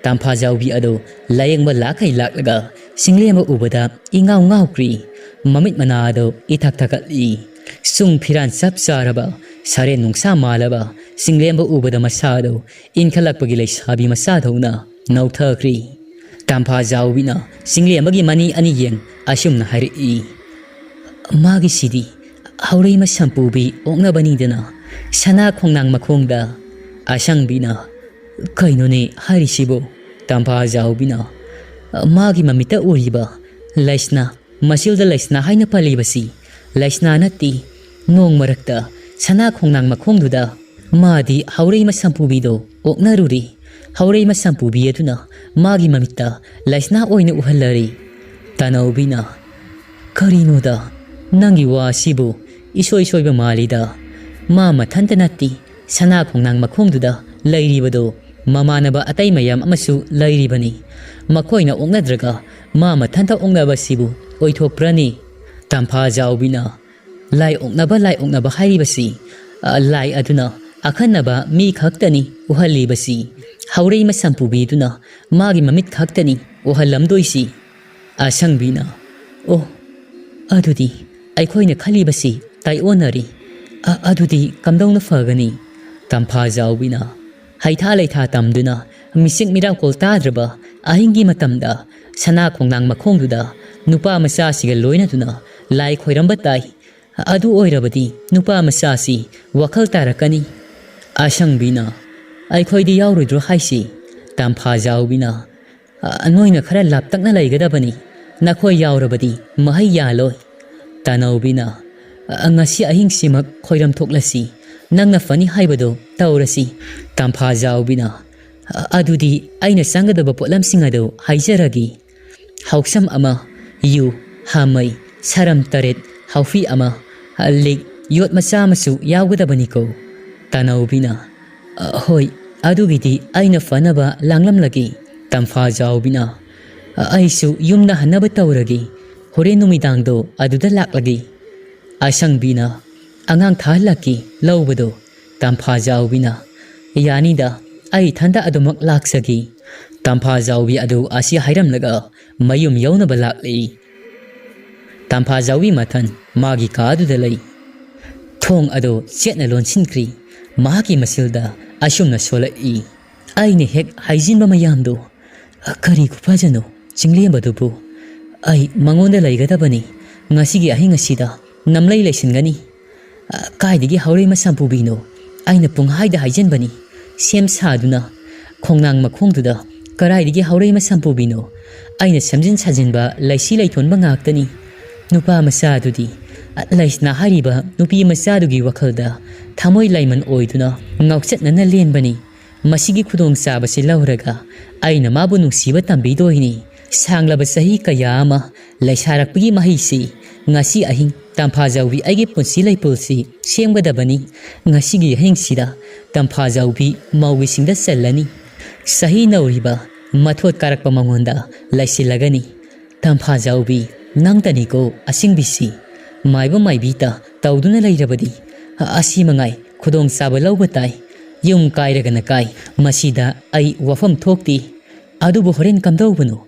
ꯇꯝꯐꯥꯖꯥꯎꯕꯤ ꯑꯗꯨ ꯂꯥꯌꯦꯡꯕ ꯂꯥꯛꯈꯩ ꯂꯥꯛꯂꯒ ꯆꯤꯡꯂꯦꯝꯕ ꯎꯕꯗ ꯏꯉꯥꯎ ꯉꯥꯎꯈ꯭ꯔꯤ꯫ ꯃꯃꯤꯠ ꯃꯅꯥ ꯑꯗꯨ ꯏꯊꯛ ꯊꯛꯀꯠꯂꯤ꯫ ꯆꯨꯡ ꯐꯤꯔꯥꯟ ꯆꯞ ꯆꯥꯔꯕ, ꯁꯥꯔꯦꯟ ꯅꯨꯡꯁꯥ ꯃꯥꯜꯂꯕ ꯆꯤꯡꯂꯦꯝꯕ ꯎꯕꯗ ꯃꯁꯥ ꯑꯗꯨ ꯏꯟꯈꯠꯂꯛꯄꯒꯤ ꯂꯩꯁꯥꯕꯤ ꯃꯆꯥꯗꯧꯅ ꯅꯧꯊꯈ꯭ꯔꯤ꯫ ꯇꯝꯐꯥꯖꯥꯎꯕꯤꯅ ꯆꯤꯡꯂꯦꯝꯕꯒꯤ ꯃꯅꯤ ꯑꯅꯤ ꯌꯦꯡ ꯑꯁꯨꯝꯅ ꯍꯥꯏꯔꯛꯏ, "ꯃꯥꯒꯤꯁꯤꯗꯤ ꯍꯧꯔꯩꯃ ꯁꯝꯄꯨꯕꯤ ꯑꯣꯛꯅꯕꯅꯤꯗꯅ, ꯁꯅꯥ ꯈꯣꯡꯅꯥꯡ ꯃꯈꯣꯡꯗ꯫" ꯑꯁꯪꯕꯤꯅ, "ꯀꯩꯅꯣꯅꯦ ꯍꯥꯏꯔꯤꯁꯤꯕꯣ?" ꯇꯝꯐꯥꯖꯥꯎꯕꯤꯅ, "ꯃꯥꯒꯤ ꯃꯃꯤꯠꯇ ꯎꯔꯤꯕ ꯂꯩꯁꯅꯥ, ꯃꯆꯤꯜꯗ ꯂꯩꯁꯅꯥ ꯍꯥꯏꯅ ꯄꯜꯂꯤꯕꯁꯤ ꯂꯩꯁꯅꯥ ꯅꯠꯇꯦ, ꯅꯣꯡ ꯃꯔꯛꯇ ꯁꯅꯥ ꯈꯣꯡꯅꯥꯡ ꯃꯈꯣꯡꯗꯨꯗ ꯃꯥꯗꯤ ꯍꯧꯔꯩꯃ ꯁꯝꯄꯨꯕꯤꯗꯣ ꯑꯣꯛꯅꯔꯨꯔꯤ꯫ ꯍꯧꯔꯩꯃ ꯁꯝꯄꯨꯕꯤ ꯑꯗꯨꯅ ꯃꯥꯒꯤ ꯃꯃꯤꯠꯇ ꯂꯩꯁꯅꯥ ꯑꯣꯏꯅ ꯎꯍꯜꯂꯔꯤ꯫" ꯇꯅꯧꯕꯤꯅ, "ꯀꯔꯤꯅꯣꯗ, ꯅꯪꯒꯤ ꯋꯥ ꯑꯁꯤꯕꯨ ꯏꯁꯣꯏ ꯁꯣꯏꯕ ꯃꯥꯜꯂꯤꯗ꯫ ꯃꯥ ꯃꯊꯟꯇ ꯅꯠꯇꯦ ꯁꯅꯥ ꯈꯣꯡꯅꯥꯡ ꯃꯈꯣꯡꯗꯨꯗ ꯂꯩꯔꯤꯕꯗꯣ ꯃꯃꯥꯟꯅꯕ ꯑꯇꯩ ꯃꯌꯥꯝ ꯑꯃꯁꯨ ꯂꯩꯔꯤꯕꯅꯤ꯫ ꯃꯈꯣꯏꯅ ꯑꯣꯛꯅꯗ꯭ꯔꯒ ꯃꯥ ꯃꯊꯟꯇ ꯑꯣꯛꯅꯕꯁꯤꯕꯨ ꯑꯣꯏꯊꯣꯛꯄ꯭ꯔꯅꯤ? ꯇꯝꯐꯥꯖꯥꯎꯕꯤꯅ, "ꯂꯥꯏ ꯑꯣꯛꯅꯕ, ꯂꯥꯏ ꯑꯣꯛꯅꯕ ꯍꯥꯏꯔꯤꯕꯁꯤ, ꯑ, ꯂꯥꯏ ꯑꯗꯨꯅ ꯑꯈꯟꯅꯕ ꯃꯤ ꯈꯛꯇꯅꯤ ꯎꯍꯜꯂꯤꯕꯁꯤ꯫ ꯍꯧꯔꯩ ꯃꯁꯝ ꯄꯨꯕꯤꯗꯨꯅ ꯃꯥꯒꯤ ꯃꯃꯤꯠ ꯈꯛꯇꯅꯤ ꯎꯍꯜꯂꯝꯗꯣꯏꯁꯤ꯫" ꯑꯁꯪꯕꯤꯅ, "ꯑꯣ, ꯑꯗꯨꯗꯤ ꯑꯩꯈꯣꯏꯅ ꯈꯜꯂꯤꯕꯁꯤ ꯇꯥꯏꯑꯣꯟꯅꯔꯤ꯫ ꯑ-, ꯑꯗꯨꯗꯤ ꯀꯝꯗꯧꯅ ꯐꯒꯅꯤ?" ꯇꯝꯐꯥꯖꯥꯎꯕꯤꯅ, ꯍꯩꯊꯥ ꯂꯩꯊꯥ ꯇꯝꯗꯨꯅ ꯃꯤꯁꯤꯡ ꯃꯤꯔꯥꯡꯀꯣꯜ ꯇꯥꯗ꯭ꯔꯕ ꯑꯍꯤꯡꯒꯤ ꯃꯇꯝꯗ ꯁꯅꯥ ꯈꯣꯡꯅꯥꯡ ꯃꯈꯣꯡꯗꯨꯗ ꯅꯨꯄꯥ ꯃꯆꯥꯁꯤꯒ ꯂꯣꯏꯅꯗꯨꯅ ꯂꯥꯏ ꯈꯣꯏꯔꯝꯕ ꯇꯥꯏ꯫ ꯑꯗꯨ ꯑꯣꯏꯔꯕꯗꯤ ꯅꯨꯄꯥ ꯃꯆꯥꯁꯤ ꯋꯥꯈꯜ ꯇꯥꯔꯛꯀꯅꯤ꯫ ꯑꯁꯪꯕꯤꯅ, "ꯑꯩꯈꯣꯏꯗꯤ ꯌꯥꯎꯔꯣꯏꯗ꯭ꯔꯣ ꯍꯥꯏꯁꯤ?" ꯇꯝꯐꯥꯖꯥꯎꯕꯤꯅ, "ꯑ, ꯅꯣꯏꯅ ꯈꯔ ꯂꯥꯞꯇꯛꯅ ꯂꯩꯒꯗꯕꯅꯤ꯫ ꯅꯈꯣꯏ ꯌꯥꯎꯔꯕꯗꯤ ꯃꯍꯩ ꯌꯥꯜꯂꯣꯏ꯫" ꯇꯅꯧꯕꯤꯅ, "ꯑ, ꯉꯁꯤ ꯑꯍꯤꯡꯁꯤꯃꯛ ꯈꯣꯏꯔꯝ ꯊꯣꯛꯂꯁꯤ꯫ ꯅꯪꯅ ꯐꯅꯤ ꯍꯥꯏꯕꯗꯣ ꯇꯧꯔꯁꯤ꯫" ꯇꯝꯐꯥꯖꯥꯎꯕꯤꯅ, "ꯑ, ꯑꯗꯨꯗꯤ ꯑꯩꯅ ꯆꯪꯒꯗꯕ ꯄꯣꯠꯂꯝꯁꯤꯡ ꯑꯗꯨ ꯍꯥꯏꯖꯔꯒꯦ꯫ ꯍꯥꯎꯁꯝ ꯑꯃ, ꯌꯨ, ꯍꯥꯃꯩ, ꯁꯔꯝ ꯇꯔꯦꯠ, ꯍꯥꯎꯐꯤ ꯑꯃ, ꯂꯤꯛ, ꯌꯣꯠ ꯃꯆꯥ ꯑꯃꯁꯨ ꯌꯥꯎꯒꯗꯕꯅꯤꯀꯣ?" ꯇꯅꯧꯕꯤꯅ, "ꯑ, ꯍꯣꯏ, ꯑꯗꯨꯒꯤꯗꯤ ꯑꯩꯅ ꯐꯅꯕ ꯂꯥꯡꯂꯝꯂꯒꯦ꯫" ꯇꯝꯐꯥꯖꯥꯎꯕꯤꯅ, "ꯑ, ꯑꯩꯁꯨ ꯌꯨꯝꯗ ꯍꯟꯅꯕ ꯇꯧꯔꯒꯦ꯫ ꯍꯣꯔꯦꯟ ꯅꯨꯃꯤꯗꯥꯡꯗꯣ ꯑꯗꯨꯗ ꯂꯥꯛꯂꯒꯦ꯫" ꯑꯁꯪꯕꯤꯅ, "ꯑꯉꯥꯡ ꯊꯥꯍꯜꯂꯛꯀꯦ ꯂꯧꯕꯗꯣ꯫" ꯇꯝꯐꯥꯖꯥꯎꯕꯤꯅ, "ꯌꯥꯅꯤꯗ, ꯑꯩ ꯏꯊꯟꯗ ꯑꯗꯨꯃꯛ ꯂꯥꯛꯆꯒꯦ꯫" ꯇꯝꯐꯥꯖꯥꯎꯕꯤ ꯑꯗꯨ ꯑꯁꯤ ꯍꯥꯏꯔꯝꯂꯒ ꯃꯌꯨꯝ ꯌꯧꯅꯕ ꯂꯥꯛꯂꯤ꯫ ꯇꯝꯐꯥꯖꯥꯎꯕꯤ ꯃꯊꯟ ꯃꯥꯒꯤ ꯀꯥꯗꯨꯗ ꯂꯩ꯫ ꯊꯣꯡ ꯑꯗꯨ ꯆꯦꯠꯅ ꯂꯣꯟꯁꯤꯟꯈ꯭ꯔꯤ꯫ ꯃꯍꯥꯛꯀꯤ ꯃꯁꯤꯜꯗ ꯑꯁꯨꯝꯅ ꯁꯣꯜꯂꯛꯏ, "ꯑꯩꯅ ꯍꯦꯛ ꯍꯥꯏꯖꯤꯟꯕ ꯃꯌꯥꯝꯗꯣ ꯀꯔꯤ ꯈꯨꯐꯖꯅꯣ ꯆꯤꯡꯂꯦꯝꯕꯗꯨꯕꯨ? ꯑꯩ ꯃꯉꯣꯟꯗ ꯂꯩꯒꯗꯕꯅꯤ꯫ ꯉꯁꯤꯒꯤ ꯑꯍꯤꯡ ꯑꯁꯤꯗ ꯅꯝꯂꯩ ꯂꯩꯁꯤꯟꯒꯅꯤ꯫ ꯑ, ꯀꯥꯏꯗꯒꯤ ꯍꯧꯔꯩ ꯃꯁꯝ ꯄꯨꯕꯤꯅꯣ? ꯑꯩꯅ ꯄꯨꯡꯍꯥꯏꯗ ꯍꯥꯏꯖꯟꯕꯅꯤ꯫ ꯁꯦꯝ ꯁꯥꯗꯨꯅ ꯈꯣꯡꯅꯥꯡ ꯃꯈꯣꯡꯗꯨꯗ ꯀꯗꯥꯏꯗꯒꯤ ꯍꯧꯔꯩ ꯃꯁꯝ ꯄꯨꯕꯤꯅꯣ? ꯑꯩꯅ ꯁꯦꯝꯖꯤꯟ ꯁꯥꯖꯤꯟꯕ ꯂꯩꯁꯤ ꯂꯩꯊꯣꯟꯕ ꯉꯥꯛꯇꯅꯤ꯫ ꯅꯨꯄꯥ ꯃꯆꯥ ꯑꯗꯨꯗꯤ, ꯑ, ꯂꯩꯁꯅꯥ ꯍꯥꯏꯔꯤꯕ ꯅꯨꯄꯤ ꯃꯆꯥꯗꯨꯒꯤ ꯋꯥꯈꯜꯗ ꯊꯃꯣꯏ ꯂꯥꯏꯃꯟ ꯑꯣꯏꯗꯨꯅ ꯉꯥꯎꯆꯠꯅꯅ ꯂꯦꯟꯕꯅꯤ꯫ ꯃꯁꯤꯒꯤ ꯈꯨꯗꯣꯡꯆꯥꯕꯁꯤ ꯂꯧꯔꯒ ꯑꯩꯅ ꯃꯥꯕꯨ ꯅꯨꯡꯁꯤꯕ ꯇꯝꯕꯤꯗꯣꯏꯅꯤ꯫ ꯁꯥꯡꯂꯕ ꯆꯍꯤ ꯀꯌꯥ ꯑꯃ ꯂꯩꯁꯥꯔꯛꯄꯒꯤ ꯃꯍꯩꯁꯤ ꯉꯁꯤ ꯑꯍꯤꯡ ꯇꯝꯐꯥꯖꯥꯎꯕꯤ ꯑꯩꯒꯤ ꯄꯨꯟꯁꯤ ꯂꯩꯄꯨꯜꯁꯤ ꯁꯦꯝꯒꯗꯕꯅꯤ꯫ ꯉꯁꯤꯒꯤ ꯑꯍꯤꯡꯁꯤꯗ ꯇꯝꯐꯥꯖꯥꯎꯕꯤ ꯃꯧꯒꯤ ꯁꯤꯡꯗ ꯆꯜꯂꯅꯤ꯫ ꯆꯍꯤ ꯅꯧꯔꯤꯕ ꯃꯊꯣꯠ ꯀꯥꯔꯛꯄ ꯃꯉꯣꯟꯗ ꯂꯩꯁꯤꯜꯂꯒꯅꯤ꯫ ꯇꯝꯐꯥꯖꯥꯎꯕꯤ, ꯅꯪꯇꯅꯤꯀꯣ ꯑꯁꯤꯡꯕꯤꯁꯤ꯫ ꯃꯥꯏꯕ ꯃꯥꯏꯕꯤꯇ ꯇꯧꯗꯨꯅ ꯂꯩꯔꯕꯗꯤ ꯑꯁꯤ ꯃꯉꯥꯏ ꯈꯨꯗꯣꯡꯆꯥꯕ ꯂꯧꯕ ꯇꯥꯏ꯫ ꯌꯨꯝ ꯀꯥꯏꯔꯒꯅ ꯀꯥꯏ, ꯃꯁꯤꯗ ꯑꯩ ꯋꯥꯐꯝ ꯊꯣꯛꯇꯦ꯫ ꯑꯗꯨꯕꯨ ꯍꯣꯔꯦꯟ ꯀꯝꯗꯧꯕꯅꯣ?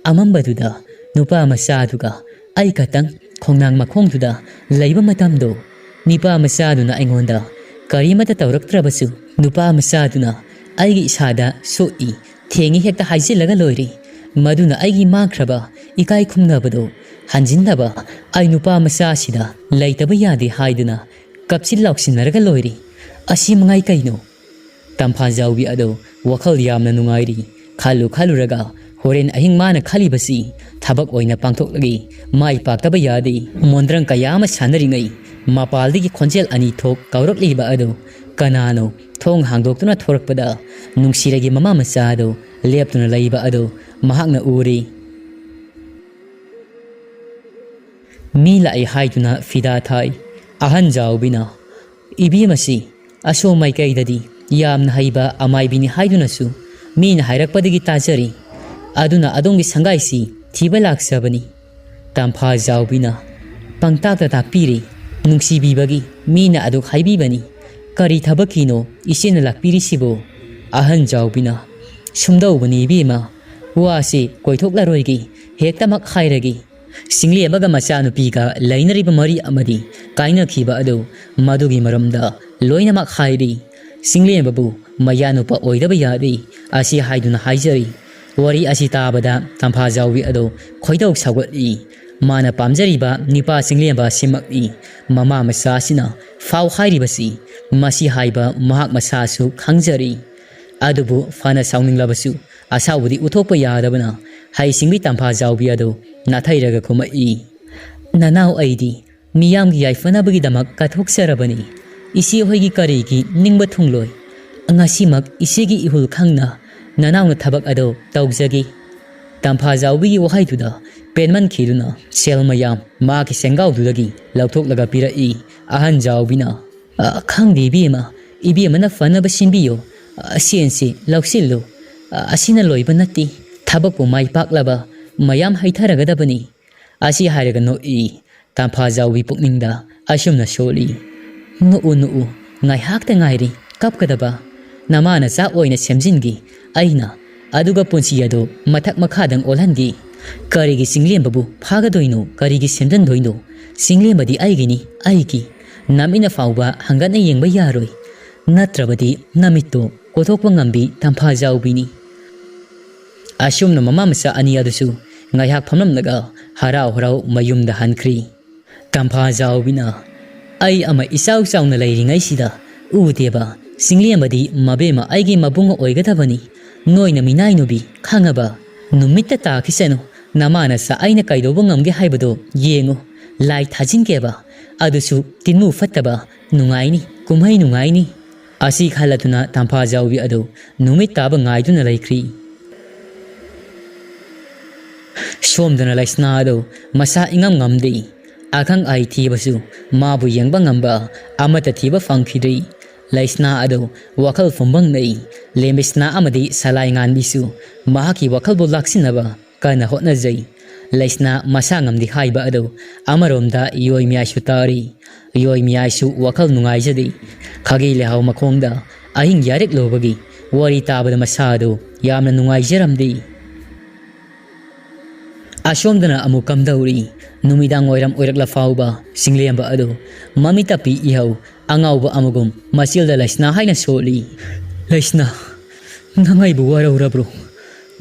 ꯑꯃꯝꯕꯗꯨꯗ ꯅꯨꯄꯥ ꯃꯆꯥꯗꯨꯒ ꯑꯩ ꯈꯛꯇꯪ ꯈꯣꯡꯅꯥꯡ ꯃꯈꯣꯡꯗꯨꯗ ꯂꯩꯕ ꯃꯇꯝꯗꯣ, ꯅꯨꯄꯥ ꯃꯆꯥꯗꯨꯅ ꯑꯩꯉꯣꯟꯗ ꯀꯔꯤꯃꯠꯇ ꯇꯧꯔꯛꯇ꯭ꯔꯕꯁꯨ, ꯅꯨꯄꯥ ꯃꯆꯥꯗꯨꯅ ꯑꯩꯒꯤ ꯏꯁꯥꯗ ꯁꯣꯛꯏ, ꯊꯦꯡꯉꯤ ꯍꯦꯛꯇ ꯍꯥꯏꯖꯤꯜꯂꯒ ꯂꯣꯏꯔꯦ꯫ ꯃꯗꯨꯅ ꯑꯩꯒꯤ ꯃꯥꯡꯈ꯭ꯔꯕ ꯏꯀꯥꯏ ꯈꯨꯝꯅꯕꯗꯣ ꯍꯟꯖꯤꯟꯅꯕ ꯑꯩ ꯅꯨꯄꯥ ꯃꯆꯥꯁꯤꯗ ꯂꯩꯇꯕ ꯌꯥꯗꯦ ꯍꯥꯏꯗꯨꯅ ꯀꯞꯁꯤꯟ ꯂꯥꯎꯁꯤꯟꯅꯔꯒ ꯂꯣꯏꯔꯦ꯫ ꯑꯁꯤ ꯃꯉꯥꯏ ꯀꯩꯅꯣ? ꯇꯝꯐꯥꯖꯥꯎꯕꯤ ꯑꯗꯣ ꯋꯥꯈꯜ ꯌꯥꯝꯅ ꯅꯨꯡꯉꯥꯏꯔꯤ꯫ ꯈꯜꯂꯨ ꯈꯜꯂꯨꯔꯒ ꯍꯣꯔꯦꯟ ꯑꯍꯤꯡ ꯃꯥꯅ ꯈꯜꯂꯤꯕꯁꯤ ꯊꯕꯛ ꯑꯣꯏꯅ ꯄꯥꯡꯊꯣꯛꯂꯒꯦ꯫ ꯃꯥꯏ ꯄꯥꯛꯇꯕ ꯌꯥꯗꯦ꯫ ꯃꯣꯟꯗ꯭ꯔꯪ ꯀꯌꯥ ꯑꯃ ꯁꯥꯟꯅꯔꯤꯉꯩ ꯃꯄꯥꯜꯗꯒꯤ ꯈꯣꯟꯖꯦꯜ ꯑꯅꯤ ꯊꯣꯛ ꯀꯧꯔꯛꯂꯤꯕ ꯑꯗꯨ ꯀꯅꯥꯅꯣ? ꯊꯣꯡ ꯍꯥꯡꯗꯣꯛꯇꯨꯅ ꯊꯣꯔꯛꯄꯗ ꯅꯨꯡꯁꯤꯔꯒꯤ ꯃꯃꯥ ꯃꯆꯥ ꯑꯗꯨ ꯂꯦꯞꯇꯨꯅ ꯂꯩꯕ ꯑꯗꯨ ꯃꯍꯥꯛꯅ ꯎꯔꯦ꯫ ꯃꯤ ꯂꯥꯛꯏ ꯍꯥꯏꯗꯨꯅ ꯐꯤꯗꯥ ꯊꯥꯏ꯫ ꯑꯍꯟ ꯖꯥꯎꯕꯤꯅ, "ꯏꯕꯦꯝꯃꯁꯤ ꯑꯁꯣꯝ ꯃꯥꯏꯀꯩꯗꯗꯤ ꯌꯥꯝꯅ ꯍꯩꯕ ꯑꯃꯥꯏꯕꯤꯅꯤ ꯍꯥꯏꯗꯨꯅꯁꯨ ꯃꯤꯅ ꯍꯥꯏꯔꯛꯄꯗꯒꯤ ꯇꯥꯖꯔꯤ꯫ ꯑꯗꯨꯅ ꯑꯗꯣꯝꯒꯤ ꯁꯪꯒꯥꯏꯁꯤ ꯊꯤꯕ ꯂꯥꯛꯆꯕꯅꯤ꯫" ꯇꯝꯐꯥ ꯖꯥꯎꯕꯤꯅ ꯄꯪꯇꯥꯛꯇ ꯇꯥꯛꯄꯤꯔꯤ꯫ "ꯅꯨꯡꯁꯤꯕꯤꯕꯒꯤ ꯃꯤꯅ ꯑꯗꯨꯛ ꯍꯥꯏꯕꯤꯕꯅꯤ꯫ ꯀꯔꯤ ꯊꯕꯛꯀꯤꯅꯣ ꯏꯆꯦꯅ ꯂꯥꯛꯄꯤꯔꯤꯁꯤꯕꯣ?" ꯑꯍꯟ ꯖꯥꯎꯕꯤꯅ, "ꯁꯨꯝꯗꯧꯕꯅꯤ ꯏꯕꯦꯝꯃ, ꯋꯥꯁꯤ ꯀꯣꯏꯊꯣꯛꯂꯔꯣꯏꯒꯦ, ꯍꯦꯛꯇꯃꯛ ꯍꯥꯏꯔꯒꯦ꯫ ꯁꯤꯡꯂꯦꯝꯕꯒ ꯃꯆꯥꯅꯨꯄꯤꯒ ꯂꯩꯅꯔꯤꯕ ꯃꯔꯤ ꯑꯃꯗꯤ ꯀꯥꯏꯅꯈꯤꯕ ꯑꯗꯨ, ꯃꯗꯨꯒꯤ ꯃꯔꯝꯗ ꯂꯣꯏꯅꯃꯛ ꯍꯥꯏꯔꯤ꯫ ꯁꯤꯡꯂꯦꯝꯕꯕꯨ ꯃꯌꯥꯅꯨꯄꯥ ꯑꯣꯏꯗꯕ ꯌꯥꯗꯦ, ꯑꯁꯤ ꯍꯥꯏꯗꯨꯅ ꯍꯥꯏꯖꯔꯤ꯫" ꯋꯥꯔꯤ ꯑꯁꯤ ꯇꯥꯕꯗ ꯇꯝꯐꯥꯖꯥꯎꯕꯤ ꯑꯗꯨ ꯈꯣꯏꯗꯧ ꯁꯥꯎꯒꯠꯂꯤ꯫ ꯃꯥꯅ ꯄꯥꯝꯖꯔꯤꯕ ꯅꯤꯄꯥ ꯆꯤꯡꯂꯦꯝꯕ ꯑꯁꯤꯃꯛꯅꯤ꯫ ꯃꯃꯥ ꯃꯆꯥ ꯑꯁꯤꯅ ꯐꯥꯎ ꯍꯥꯏꯔꯤꯕꯁꯤ, ꯃꯁꯤ ꯍꯥꯏꯕ ꯃꯍꯥꯛ ꯃꯁꯥꯁꯨ ꯈꯪꯖꯔꯤ꯫ ꯑꯗꯨꯕꯨ ꯐꯅ ꯁꯥꯎꯅꯤꯡꯂꯕꯁꯨ ꯑꯁꯥꯎꯕꯗꯤ ꯎꯠꯊꯣꯛꯄ ꯌꯥꯗꯕꯅ ꯍꯩꯁꯤꯡꯕꯤ ꯇꯝꯐꯥꯖꯥꯎꯕꯤ ꯑꯗꯨ ꯅꯥꯊꯩꯔꯒ ꯈꯨꯝꯃꯛꯏ꯫ "ꯅꯅꯥꯎ, ꯑꯩꯗꯤ ꯃꯤꯌꯥꯝꯒꯤ ꯌꯥꯏꯐꯅꯕꯒꯤꯗꯃꯛ ꯀꯠꯊꯣꯛꯆꯔꯕꯅꯤ꯫ ꯏꯆꯦ ꯍꯣꯏꯒꯤ ꯀꯔꯤꯒꯤ ꯅꯤꯡꯕ ꯊꯨꯡꯂꯣꯏ? ꯉꯁꯤꯃꯛ ꯏꯆꯦꯒꯤ ꯏꯍꯨꯜ ꯈꯪꯅ ꯅꯅꯥꯎꯅ ꯊꯕꯛ ꯑꯗꯨ ꯇꯧꯖꯒꯦ꯫" ꯇꯝꯐꯥꯖꯥꯎꯕꯤꯒꯤ ꯋꯥꯍꯩꯗꯨꯗ ꯄꯦꯟꯃꯟꯈꯤꯗꯨꯅ ꯁꯦꯜ ꯃꯌꯥꯝ ꯃꯥꯒꯤ ꯁꯦꯡꯒꯥꯎꯗꯨꯗꯒꯤ ꯂꯧꯊꯣꯛꯂꯒ ꯄꯤꯔꯛꯏ꯫ ꯑꯍꯟ ꯖꯥꯎꯕꯤꯅ, "ꯑ, ꯈꯪꯗꯦ ꯏꯕꯦꯝꯃ, ꯏꯕꯦꯝꯃꯅ ꯐꯅꯕ ꯁꯤꯟꯕꯤꯌꯨ꯫ ꯑ, ꯁꯦꯟꯁꯤ ꯂꯧꯁꯤꯜꯂꯨ꯫ ꯑ, ꯑꯁꯤꯅ ꯂꯣꯏꯕ ꯅꯠꯇꯦ꯫ ꯊꯕꯛꯄꯨ ꯃꯥꯏ ꯄꯥꯛꯂꯕ ꯃꯌꯥꯝ ꯍꯩꯊꯔꯒꯗꯕꯅꯤ꯫ ꯑꯁꯤ ꯍꯥꯏꯔꯒ ꯅꯣꯛꯏ꯫ ꯇꯝꯐꯥꯖꯥꯎꯕꯤ ꯄꯨꯛꯅꯤꯡꯗ ꯑꯁꯨꯝꯅ ꯁꯣꯜꯂꯤ꯫ ꯅꯣꯛꯎ, ꯅꯣꯛꯎ, ꯉꯥꯏꯍꯥꯛꯇ ꯉꯥꯏꯔꯤ ꯀꯞꯀꯗꯕ꯫ ꯅꯃꯥ ꯅꯆꯥ ꯑꯣꯏꯅ ꯁꯦꯝꯖꯤꯟꯒꯦ ꯑꯩꯅ꯫ ꯑꯗꯨꯒ ꯄꯨꯟꯁꯤ ꯑꯗꯨ ꯃꯊꯛ ꯃꯈꯥꯗꯪ ꯑꯣꯜꯍꯟꯒꯦ꯫ ꯀꯔꯤꯒꯤ ꯆꯤꯡꯂꯦꯝꯕꯕꯨ ꯐꯥꯒꯗꯣꯏꯅꯣ? ꯀꯔꯤꯒꯤ ꯁꯦꯝꯖꯤꯟꯗꯣꯏꯅꯣ? ꯆꯤꯡꯂꯦꯝꯕꯗꯤ ꯑꯩꯒꯤꯅꯤ, ꯑꯩꯒꯤ꯫ ꯅꯝꯃꯤꯠꯅ ꯐꯥꯎꯕ ꯍꯪꯒꯠꯅ ꯌꯦꯡꯕ ꯌꯥꯔꯣꯏ꯫ ꯅꯠꯇ꯭ꯔꯕꯗꯤ ꯅꯃꯤꯠꯇꯨ ꯀꯣꯊꯣꯛꯄ ꯉꯝꯕꯤ ꯇꯝꯐꯥꯖꯥꯎꯕꯤꯅꯤ꯫ ꯑꯁꯨꯝꯅ ꯃꯃꯥ ꯃꯆꯥ ꯑꯅꯤ ꯑꯗꯨꯁꯨ ꯉꯥꯏꯍꯥꯛ ꯐꯝꯂꯝꯂꯒ ꯍꯔꯥꯎ ꯍꯔꯥꯎ ꯃꯌꯨꯝꯗ ꯍꯟꯈ꯭ꯔꯤ꯫ ꯇꯝꯐꯥꯖꯥꯎꯕꯤꯅ, "ꯑꯩ ꯑꯃ ꯏꯆꯥꯎ ꯆꯥꯎꯅ ꯂꯩꯔꯤꯉꯩꯁꯤꯗ ꯎꯗꯦꯕ꯫ ꯆꯤꯡꯂꯦꯝꯕꯗꯤ ꯃꯕꯦꯝꯃ ꯑꯩꯒꯤ ꯃꯕꯨꯡ ꯑꯣꯏꯒꯗꯕꯅꯤ꯫ ꯅꯣꯏꯅ ꯃꯤꯅꯥꯏ ꯅꯨꯕꯤ ꯈꯪꯉꯕ? ꯅꯨꯃꯤꯠꯇ ꯇꯥꯈꯤꯁꯅꯨ꯫ ꯅꯃꯥ ꯅꯆꯥ ꯑꯩꯅ ꯀꯩꯗꯧꯕ ꯉꯝꯒꯦ ꯍꯥꯏꯕꯗꯣ ꯌꯦꯡꯉꯨ꯫ ꯂꯥꯏ ꯊꯥꯖꯤꯟꯒꯦꯕ꯫ ꯑꯗꯨꯁꯨ ꯇꯤꯟꯃꯨ ꯐꯠꯇꯕ꯫ ꯅꯨꯡꯉꯥꯏꯅꯤ, ꯀꯨꯝꯍꯩ ꯅꯨꯡꯉꯥꯏꯅꯤ"꯫ ꯑꯁꯤ ꯈꯜꯂꯗꯨꯅ ꯇꯝꯐꯥꯖꯥꯎꯕꯤ ꯑꯗꯨ ꯅꯨꯃꯤꯠ ꯇꯥꯕ ꯉꯥꯏꯗꯨꯅ ꯂꯩꯈ꯭ꯔꯤ꯫ ꯁꯣꯝꯗꯅ ꯂꯩꯁꯅꯥ ꯑꯗꯨ ꯃꯁꯥ ꯏꯉꯝ ꯉꯝꯗꯦ꯫ ꯑꯈꯪ ꯑꯍꯩ ꯊꯤꯕꯁꯨ ꯃꯥꯕꯨ ꯌꯦꯡꯕ ꯉꯝꯕ ꯑꯃꯠꯇ ꯊꯤꯕ ꯐꯪꯈꯤꯗ꯭ꯔꯤ꯫ ꯂꯩꯁꯅꯥ ꯑꯗꯨ ꯋꯥꯈꯜ ꯐꯨꯝꯕꯪꯅꯩ꯫ ꯂꯦꯝꯕꯤꯁꯅꯥ ꯑꯃꯗꯤ ꯁꯂꯥꯏ ꯉꯥꯟꯕꯤꯁꯨ ꯃꯍꯥꯛꯀꯤ ꯋꯥꯈꯜꯕꯨ ꯂꯥꯛꯁꯤꯟꯅꯕ ꯀꯟꯅ ꯍꯣꯠꯅꯖꯩ꯫ ꯂꯩꯁꯅꯥ ꯃꯁꯥ ꯉꯝꯗꯦ ꯍꯥꯏꯕ ꯑꯗꯨ ꯑꯃꯔꯣꯝꯗ ꯌꯣꯏ ꯃꯌꯥꯏꯁꯨ ꯇꯥꯔꯤ꯫ ꯌꯣꯏ ꯃꯌꯥꯏꯁꯨ ꯋꯥꯈꯜ ꯅꯨꯡꯉꯥꯏꯖꯗꯦ꯫ ꯈꯥꯒꯤ ꯂꯩꯍꯥꯎ ꯃꯈꯣꯡꯗ ꯑꯍꯤꯡ ꯌꯥꯔꯦꯛꯂꯨꯕꯒꯤ ꯋꯥꯔꯤ ꯇꯥꯕꯗ ꯃꯁꯥ ꯑꯗꯨ ꯌꯥꯝꯅ ꯅꯨꯡꯉꯥꯏꯖꯔꯝꯗꯦ꯫ ꯑꯁꯣꯝꯗꯅ ꯑꯃꯨꯛ ꯀꯝꯗꯧꯔꯤ? ꯅꯨꯃꯤꯗꯥꯡ ꯋꯥꯏꯔꯝ ꯑꯣꯏꯔꯛꯂ ꯐꯥꯎꯕ ꯆꯤꯡꯂꯦꯝꯕ ꯑꯗꯨ ꯃꯃꯤꯠ ꯇꯞꯄꯤ ꯏꯍꯧ ꯑꯉꯥꯎꯕ ꯑꯃꯒꯨꯝ ꯃꯆꯤꯜꯗ ꯂꯩꯁꯅꯥ ꯍꯥꯏꯅ ꯁꯣꯜꯂꯤ꯫ "ꯂꯩꯁꯅꯥ, ꯅꯪ ꯑꯩꯕꯨ ꯋꯥꯔꯧꯔꯕ꯭ꯔꯣ?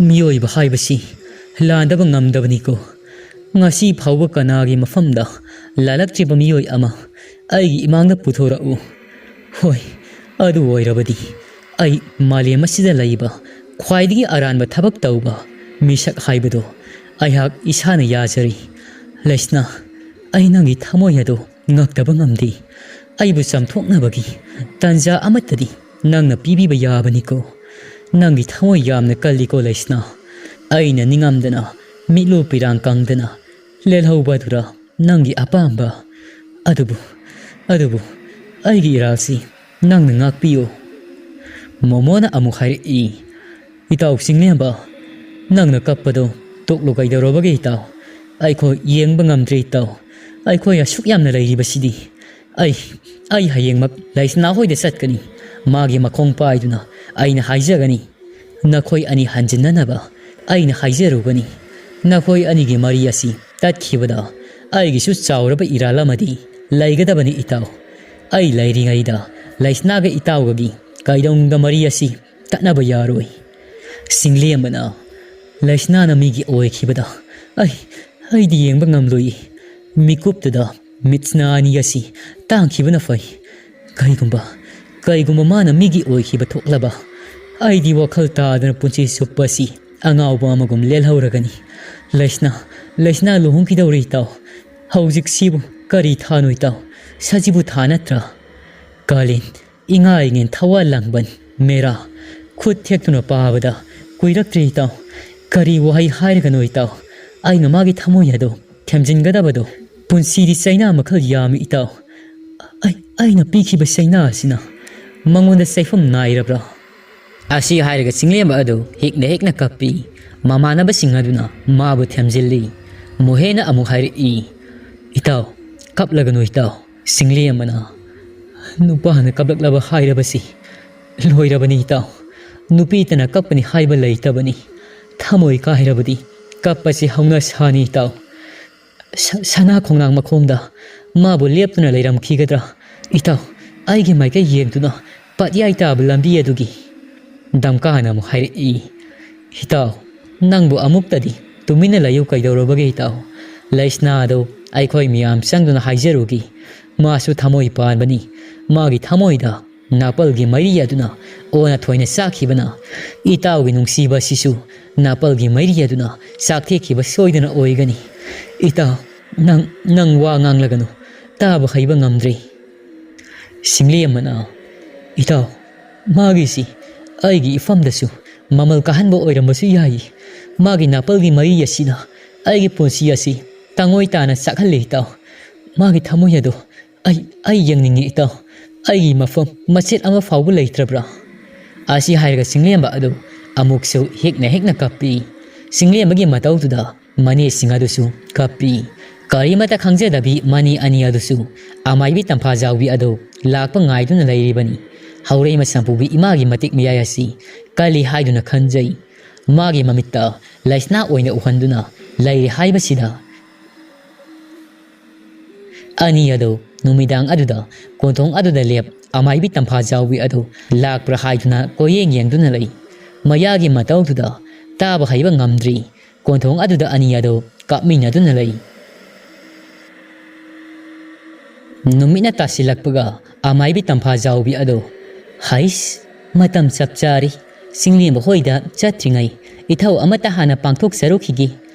ꯃꯤꯑꯣꯏꯕ ꯍꯥꯏꯕꯁꯤ ꯂꯥꯟꯗꯕ ꯉꯝꯗꯕꯅꯤꯀꯣ꯫ ꯉꯁꯤ ꯐꯥꯎꯕ ꯀꯅꯥꯒꯤ ꯃꯐꯝꯗ ꯂꯥꯜꯂꯛꯇ꯭ꯔꯤꯕ ꯃꯤꯑꯣꯏ ꯑꯃ ꯑꯩꯒꯤ ꯏꯃꯥꯡꯗ ꯄꯨꯊꯣꯔꯛꯎ꯫ ꯍꯣꯏ, ꯑꯗꯨ ꯑꯣꯏꯔꯕꯗꯤ ꯑꯩ ꯃꯥꯂꯦꯝ ꯑꯁꯤꯗ ꯂꯩꯕ ꯈ꯭ꯋꯥꯏꯗꯒꯤ ꯑꯔꯥꯟꯕ ꯊꯕꯛ ꯇꯧꯕ ꯃꯤꯁꯛ ꯍꯥꯏꯕꯗꯨ ꯑꯩꯍꯥꯛ ꯏꯁꯥꯅ ꯌꯥꯖꯔꯤ꯫ ꯂꯩꯁꯅꯥ, ꯑꯩ ꯅꯪꯒꯤ ꯊꯃꯣꯏ ꯑꯗꯨ ꯉꯛꯇꯕ ꯉꯝꯗꯦ꯫ ꯑꯩꯕꯨ ꯆꯥꯝꯊꯣꯛꯅꯕꯒꯤ ꯇꯥꯟꯖꯥ ꯑꯃꯠꯇꯗꯤ ꯅꯪꯅ ꯄꯤꯕꯤꯕ ꯌꯥꯕꯅꯤꯀꯣ꯫ ꯅꯪꯒꯤ ꯊꯃꯣꯏ ꯌꯥꯝꯅ ꯀꯜꯂꯤꯀꯣ ꯂꯩꯁꯅꯥ꯫ ꯑꯩꯅ ꯅꯤꯡꯉꯝꯗꯅ ꯃꯤꯠꯂꯨ ꯄꯤꯔꯥꯡ ꯀꯪꯗꯅ ꯂꯦꯜꯍꯧꯕ ꯑꯗꯨꯔ ꯅꯪꯒꯤ ꯑꯄꯥꯝꯕ? ꯑꯗꯨꯕꯨ, ꯑꯗꯨꯕꯨ ꯑꯩꯒꯤ ꯏꯔꯥꯜꯁꯤ ꯅꯪꯅ ꯉꯥꯛꯄꯤꯌꯨ꯫ ꯃꯣꯃꯣꯅ ꯑꯃꯨꯛ ꯍꯥꯏꯔꯛꯏ, "ꯏꯇꯥꯎ ꯆꯤꯡꯂꯦꯝꯕ, ꯅꯪꯅ ꯀꯞꯄꯗꯣ ꯇꯣꯛꯂꯣ, ꯀꯩꯗꯧꯔꯕꯒꯦ ꯏꯇꯥꯎ? ꯑꯩꯈꯣꯏ ꯌꯦꯡꯕ ꯉꯝꯗ꯭ꯔꯦ ꯏꯇꯥꯎ꯫ ꯑꯩꯈꯣꯏ ꯑꯁꯨꯛ ꯌꯥꯝꯅ ꯂꯩꯔꯤꯕꯁꯤꯗꯤ꯫ ꯑꯩ, ꯑꯩ ꯍꯌꯦꯡꯃꯛ ꯂꯩꯁꯅꯥ ꯍꯣꯏꯗ ꯆꯠꯀꯅꯤ꯫ ꯃꯥꯒꯤ ꯃꯈꯣꯡ ꯄꯥꯏꯗꯨꯅ ꯑꯩꯅ ꯍꯥꯏꯖꯒꯅꯤ, ꯅꯈꯣꯏ ꯑꯅꯤ ꯍꯟꯖꯤꯟꯅꯅꯕ ꯑꯩꯅ ꯍꯥꯏꯖꯔꯨꯒꯅꯤ꯫ ꯅꯈꯣꯏ ꯑꯅꯤꯒꯤ ꯃꯔꯤ ꯑꯁꯤ ꯇꯠꯈꯤꯕꯗ ꯑꯩꯒꯤꯁꯨ ꯆꯥꯎꯔꯕ ꯏꯔꯥꯜ ꯑꯃꯗꯤ ꯂꯩꯒꯗꯕꯅꯤ ꯏꯇꯥꯎ꯫ ꯑꯩ ꯂꯩꯔꯤꯉꯩꯗ ꯂꯩꯁꯅꯥꯒ ꯏꯇꯥꯎꯒꯒꯤ ꯀꯩꯗꯧꯅꯨꯡꯗ ꯃꯔꯤ ꯑꯁꯤ ꯇꯠꯅꯕ ꯌꯥꯔꯣꯏ꯫" ꯆꯤꯡꯂꯦꯝꯕꯅ, "ꯂꯩꯁꯅꯥꯅ ꯃꯤꯒꯤ ꯑꯣꯏꯈꯤꯕꯗ ꯑꯩ, ꯑꯩꯗꯤ ꯌꯦꯡꯕ ꯉꯝꯂꯣꯏ꯫ ꯃꯤꯀꯨꯞꯇꯨꯗ ꯃꯤꯠꯁꯅꯥ ꯑꯅꯤ ꯑꯁꯤ ꯇꯥꯡꯈꯤꯕꯅ ꯐꯩ꯫ ꯀꯩꯒꯨꯝꯕ, ꯀꯩꯒꯨꯝꯕ ꯃꯥꯅ ꯃꯤꯒꯤ ꯑꯣꯏꯈꯤꯕ ꯊꯣꯛꯂꯕ, ꯑꯩꯗꯤ ꯋꯥꯈꯜ ꯇꯥꯗꯅ ꯄꯨꯟꯁꯤ ꯆꯨꯞꯄ ꯑꯁꯤ ꯑꯉꯥꯎꯕ ꯑꯃꯒꯨꯝ ꯂꯦꯜꯍꯧꯔꯒꯅꯤ꯫ ꯂꯩꯁꯅꯥ, ꯂꯩꯁꯅꯥ ꯂꯨꯍꯣꯡꯈꯤꯗꯧꯔꯦ ꯏꯇꯥꯎ꯫ ꯍꯧꯖꯤꯛꯁꯤꯕꯨ ꯀꯔꯤ ꯊꯥꯅꯣ ꯏꯇꯥꯎ? ꯁꯖꯤꯕꯨ ꯊꯥ ꯅꯠꯇ꯭ꯔꯥ? ꯀꯥꯂꯦꯟ, ꯏꯉꯥ ꯏꯉꯦꯟ, ꯊꯋꯥ ꯂꯥꯡꯕꯟ, ꯃꯦꯔꯥ, ꯈꯨꯠ ꯊꯦꯛꯇꯨꯅ ꯄꯥꯕꯗ ꯀꯨꯏꯔꯛꯇ꯭ꯔꯦ ꯏꯇꯥꯎ꯫ ꯀꯔꯤ ꯋꯥꯍꯩ ꯍꯥꯏꯔꯒꯅꯣ ꯏꯇꯥꯎ? ꯑꯩꯅ ꯃꯥꯒꯤ ꯊꯃꯣꯏ ꯑꯗꯨ ꯊꯦꯝꯖꯤꯟꯒꯗꯕꯗꯣ꯫ ꯄꯨꯟꯁꯤꯗꯤ ꯆꯩꯅꯥ ꯃꯈꯜ ꯌꯥꯝꯃꯤ ꯏꯇꯥꯎ꯫ ꯑꯩ, ꯑꯩꯅ ꯄꯤꯈꯤꯕ ꯆꯩꯅꯥ ꯑꯁꯤꯅ ꯃꯉꯣꯟꯗ ꯆꯩꯐꯝ ꯅꯥꯏꯔꯕ꯭ꯔꯥ?" ꯑꯁꯤ ꯍꯥꯏꯔꯒ ꯆꯤꯡꯂꯦꯝꯕ ꯑꯗꯨ ꯍꯤꯛꯅ ꯍꯤꯛꯅ ꯀꯞꯄꯤ꯫ ꯃꯃꯥꯟꯅꯕꯁꯤꯡ ꯑꯗꯨꯅ ꯃꯥꯕꯨ ꯊꯦꯝꯖꯤꯜꯂꯤ꯫ ꯃꯣꯍꯦꯅ ꯑꯃꯨꯛ ꯍꯥꯏꯔꯛꯏ, "ꯏꯇꯥꯎ, ꯀꯞꯂꯒꯅꯨ ꯏꯇꯥꯎ꯫" ꯆꯤꯡꯂꯦꯝꯕꯅ, "ꯅꯨꯄꯥꯅ ꯀꯞꯂꯛꯂꯕ ꯍꯥꯏꯔꯕꯁꯤ ꯂꯣꯏꯔꯕꯅꯤ ꯏꯇꯥꯎ꯫ ꯅꯨꯄꯤꯇꯅ ꯀꯞꯀꯅꯤ ꯍꯥꯏꯕ ꯂꯩꯇꯕꯅꯤ꯫ ꯊꯃꯣꯏ ꯀꯥꯏꯔꯕꯗꯤ ꯀꯞꯄꯁꯤ ꯍꯧꯅ ꯁꯥꯅꯤ ꯏꯇꯥꯎ꯫ ꯁ-, ꯁꯅꯥ ꯈꯣꯡꯅꯥꯡ ꯃꯈꯣꯡꯗ ꯃꯥꯕꯨ ꯂꯦꯞꯇꯨꯅ ꯂꯩꯔꯝꯈꯤꯒꯗ꯭ꯔꯥ? ꯏꯇꯥꯎ, ꯑꯩꯒꯤ ꯃꯥꯏꯀꯩ ꯌꯦꯡꯗꯨꯅ ꯄꯠꯌꯥꯏ ꯇꯥꯕ ꯂꯝꯕꯤ ꯑꯗꯨꯒꯤ꯫" ꯗꯝꯀꯥꯅ ꯑꯃꯨꯛ ꯍꯥꯏꯔꯛꯏ, "ꯏꯇꯥꯎ, ꯅꯪꯕꯨ ꯑꯃꯨꯛꯇꯗꯤ ꯇꯨꯃꯤꯟꯅ ꯂꯩꯌꯨ, ꯀꯩꯗꯧꯔꯕꯒꯦ ꯏꯇꯥꯎ? ꯂꯩꯁꯅꯥ ꯑꯗꯨ ꯑꯩꯈꯣꯏ ꯃꯤꯌꯥꯝ ꯆꯪꯗꯨꯅ ꯍꯥꯏꯖꯔꯨꯒꯦ꯫ ꯃꯥꯁꯨ ꯊꯃꯣꯏ ꯄꯥꯟꯕꯅꯤ꯫ ꯃꯥꯒꯤ ꯊꯃꯣꯏꯗ ꯅꯥꯄꯜꯒꯤ ꯃꯩꯔꯤ ꯑꯗꯨꯅ ꯑꯣꯟꯅ ꯊꯣꯏꯅ ꯆꯥꯛꯈꯤꯕꯅ ꯏꯇꯥꯎꯒꯤ ꯅꯨꯡꯁꯤꯕ ꯑꯁꯤꯁꯨ ꯅꯥꯄꯜꯒꯤ ꯃꯩꯔꯤ ꯑꯗꯨꯅ ꯆꯥꯛꯊꯦꯛꯈꯤꯕ ꯁꯣꯏꯗꯅ ꯑꯣꯏꯒꯅꯤ꯫ ꯏꯇꯥꯎ, ꯅꯪ, ꯅꯪ ꯋꯥ ꯉꯥꯡꯂꯒꯅꯨ꯫ ꯇꯥꯕ ꯍꯩꯕ ꯉꯝꯗ꯭ꯔꯦ꯫" ꯁꯤꯡꯂꯤ ꯑꯃꯅ, "ꯏꯇꯥꯎ, ꯃꯥꯒꯤꯁꯤ ꯑꯩꯒꯤ ꯏꯐꯝꯗꯁꯨ ꯃꯃꯜ ꯀꯥꯍꯟꯕ ꯑꯣꯏꯔꯝꯕꯁꯨ ꯌꯥꯏ꯫ ꯃꯥꯒꯤ ꯅꯥꯄꯜꯒꯤ ꯃꯩꯔꯤ ꯑꯁꯤꯅ ꯑꯩꯒꯤ ꯄꯨꯟꯁꯤ ꯑꯁꯤ ꯇꯪꯉꯣꯏ ꯇꯥꯅ ꯆꯥꯛꯍꯜꯂꯦ ꯏꯇꯥꯎ꯫ ꯃꯥꯒꯤ ꯊꯃꯣꯏ ꯑꯗꯨ ꯑꯩ, ꯑꯩ ꯌꯦꯡꯅꯤꯡꯉꯤ ꯏꯇꯥꯎ꯫ "ꯑꯩꯒꯤ ꯃꯐꯝ ꯃꯆꯦꯠ ꯑꯃ ꯐꯥꯎꯕ ꯂꯩꯇ꯭ꯔꯕ꯭ꯔꯥ?" ꯑꯁꯤ ꯍꯥꯏꯔꯒ ꯆꯤꯡꯂꯦꯝꯕ ꯑꯗꯨ ꯑꯃꯨꯛꯁꯨ ꯍꯤꯛꯅ ꯍꯤꯛꯅ ꯀꯞꯄꯤ꯫ ꯆꯤꯡꯂꯦꯝꯕꯒꯤ ꯃꯇꯧꯗꯨꯗ ꯃꯅꯦꯁꯤꯡ ꯑꯗꯨꯁꯨ ꯀꯞꯄꯤ꯫ ꯀꯔꯤꯃꯠꯇ ꯈꯪꯖꯗꯕꯤ ꯃꯅꯤ ꯑꯅꯤ ꯑꯗꯨꯁꯨ ꯑꯃꯥꯏꯕꯤ ꯇꯝꯐꯥꯖꯥꯎꯕꯤ ꯑꯗꯨ ꯂꯥꯛꯄ ꯉꯥꯏꯗꯨꯅ ꯂꯩꯔꯤꯕꯅꯤ꯫ ꯍꯧꯔꯩꯃ ꯁꯝꯄꯨꯕꯤ ꯏꯃꯥꯒꯤ ꯃꯇꯤꯛ ꯃꯌꯥꯏ ꯑꯁꯤ ꯀꯜꯂꯤ ꯍꯥꯏꯗꯨꯅ ꯈꯟꯖꯩ꯫ ꯃꯥꯒꯤ ꯃꯃꯤꯠꯇ ꯂꯩꯁꯅꯥ ꯑꯣꯏꯅ ꯎꯍꯟꯗꯨꯅ ꯂꯩꯔꯤ ꯍꯥꯏꯕꯁꯤꯗ꯫ ꯑꯅꯤ ꯑꯗꯨ ꯅꯨꯃꯤꯗꯥꯡ ꯑꯗꯨꯗ ꯀꯣꯟꯊꯣꯡ ꯑꯗꯨꯗ ꯂꯦꯞ ꯑꯃꯥꯏꯕꯤ ꯇꯝꯐꯥꯖꯥꯎꯕꯤ ꯑꯗꯨ ꯂꯥꯛꯄ꯭ꯔꯥ ꯍꯥꯏꯗꯨꯅ ꯀꯣꯏꯌꯦꯡ ꯌꯦꯡꯗꯨꯅ ꯂꯩ꯫ ꯃꯌꯥꯒꯤ ꯃꯇꯧꯗꯨꯗ ꯇꯥꯕ ꯍꯩꯕ ꯉꯝꯗ꯭ꯔꯤ꯫ ꯀꯣꯟꯊꯣꯡ ꯑꯗꯨꯗ ꯑꯅꯤ ꯑꯗꯨ ꯀꯥꯞꯃꯤꯟꯅꯗꯨꯅ ꯂꯩ꯫ ꯅꯨꯃꯤꯠꯅ ꯇꯥꯁꯤꯜꯂꯛꯄꯒ ꯑꯃꯥꯏꯕꯤ ꯇꯝꯐꯥꯖꯥꯎꯕꯤ ꯑꯗꯨ, "ꯍꯩꯁ, ꯃꯇꯝ ꯆꯞ ꯆꯥꯔꯤ꯫ ꯆꯤꯡꯂꯦꯝꯕ ꯍꯣꯏꯗ ꯆꯠꯇ꯭ꯔꯤꯉꯩ ꯏꯊꯧ ꯑꯃꯠꯇ ꯍꯥꯟꯅ ꯄꯥꯡꯊꯣꯛꯆꯔꯨꯈꯤꯒꯦ꯫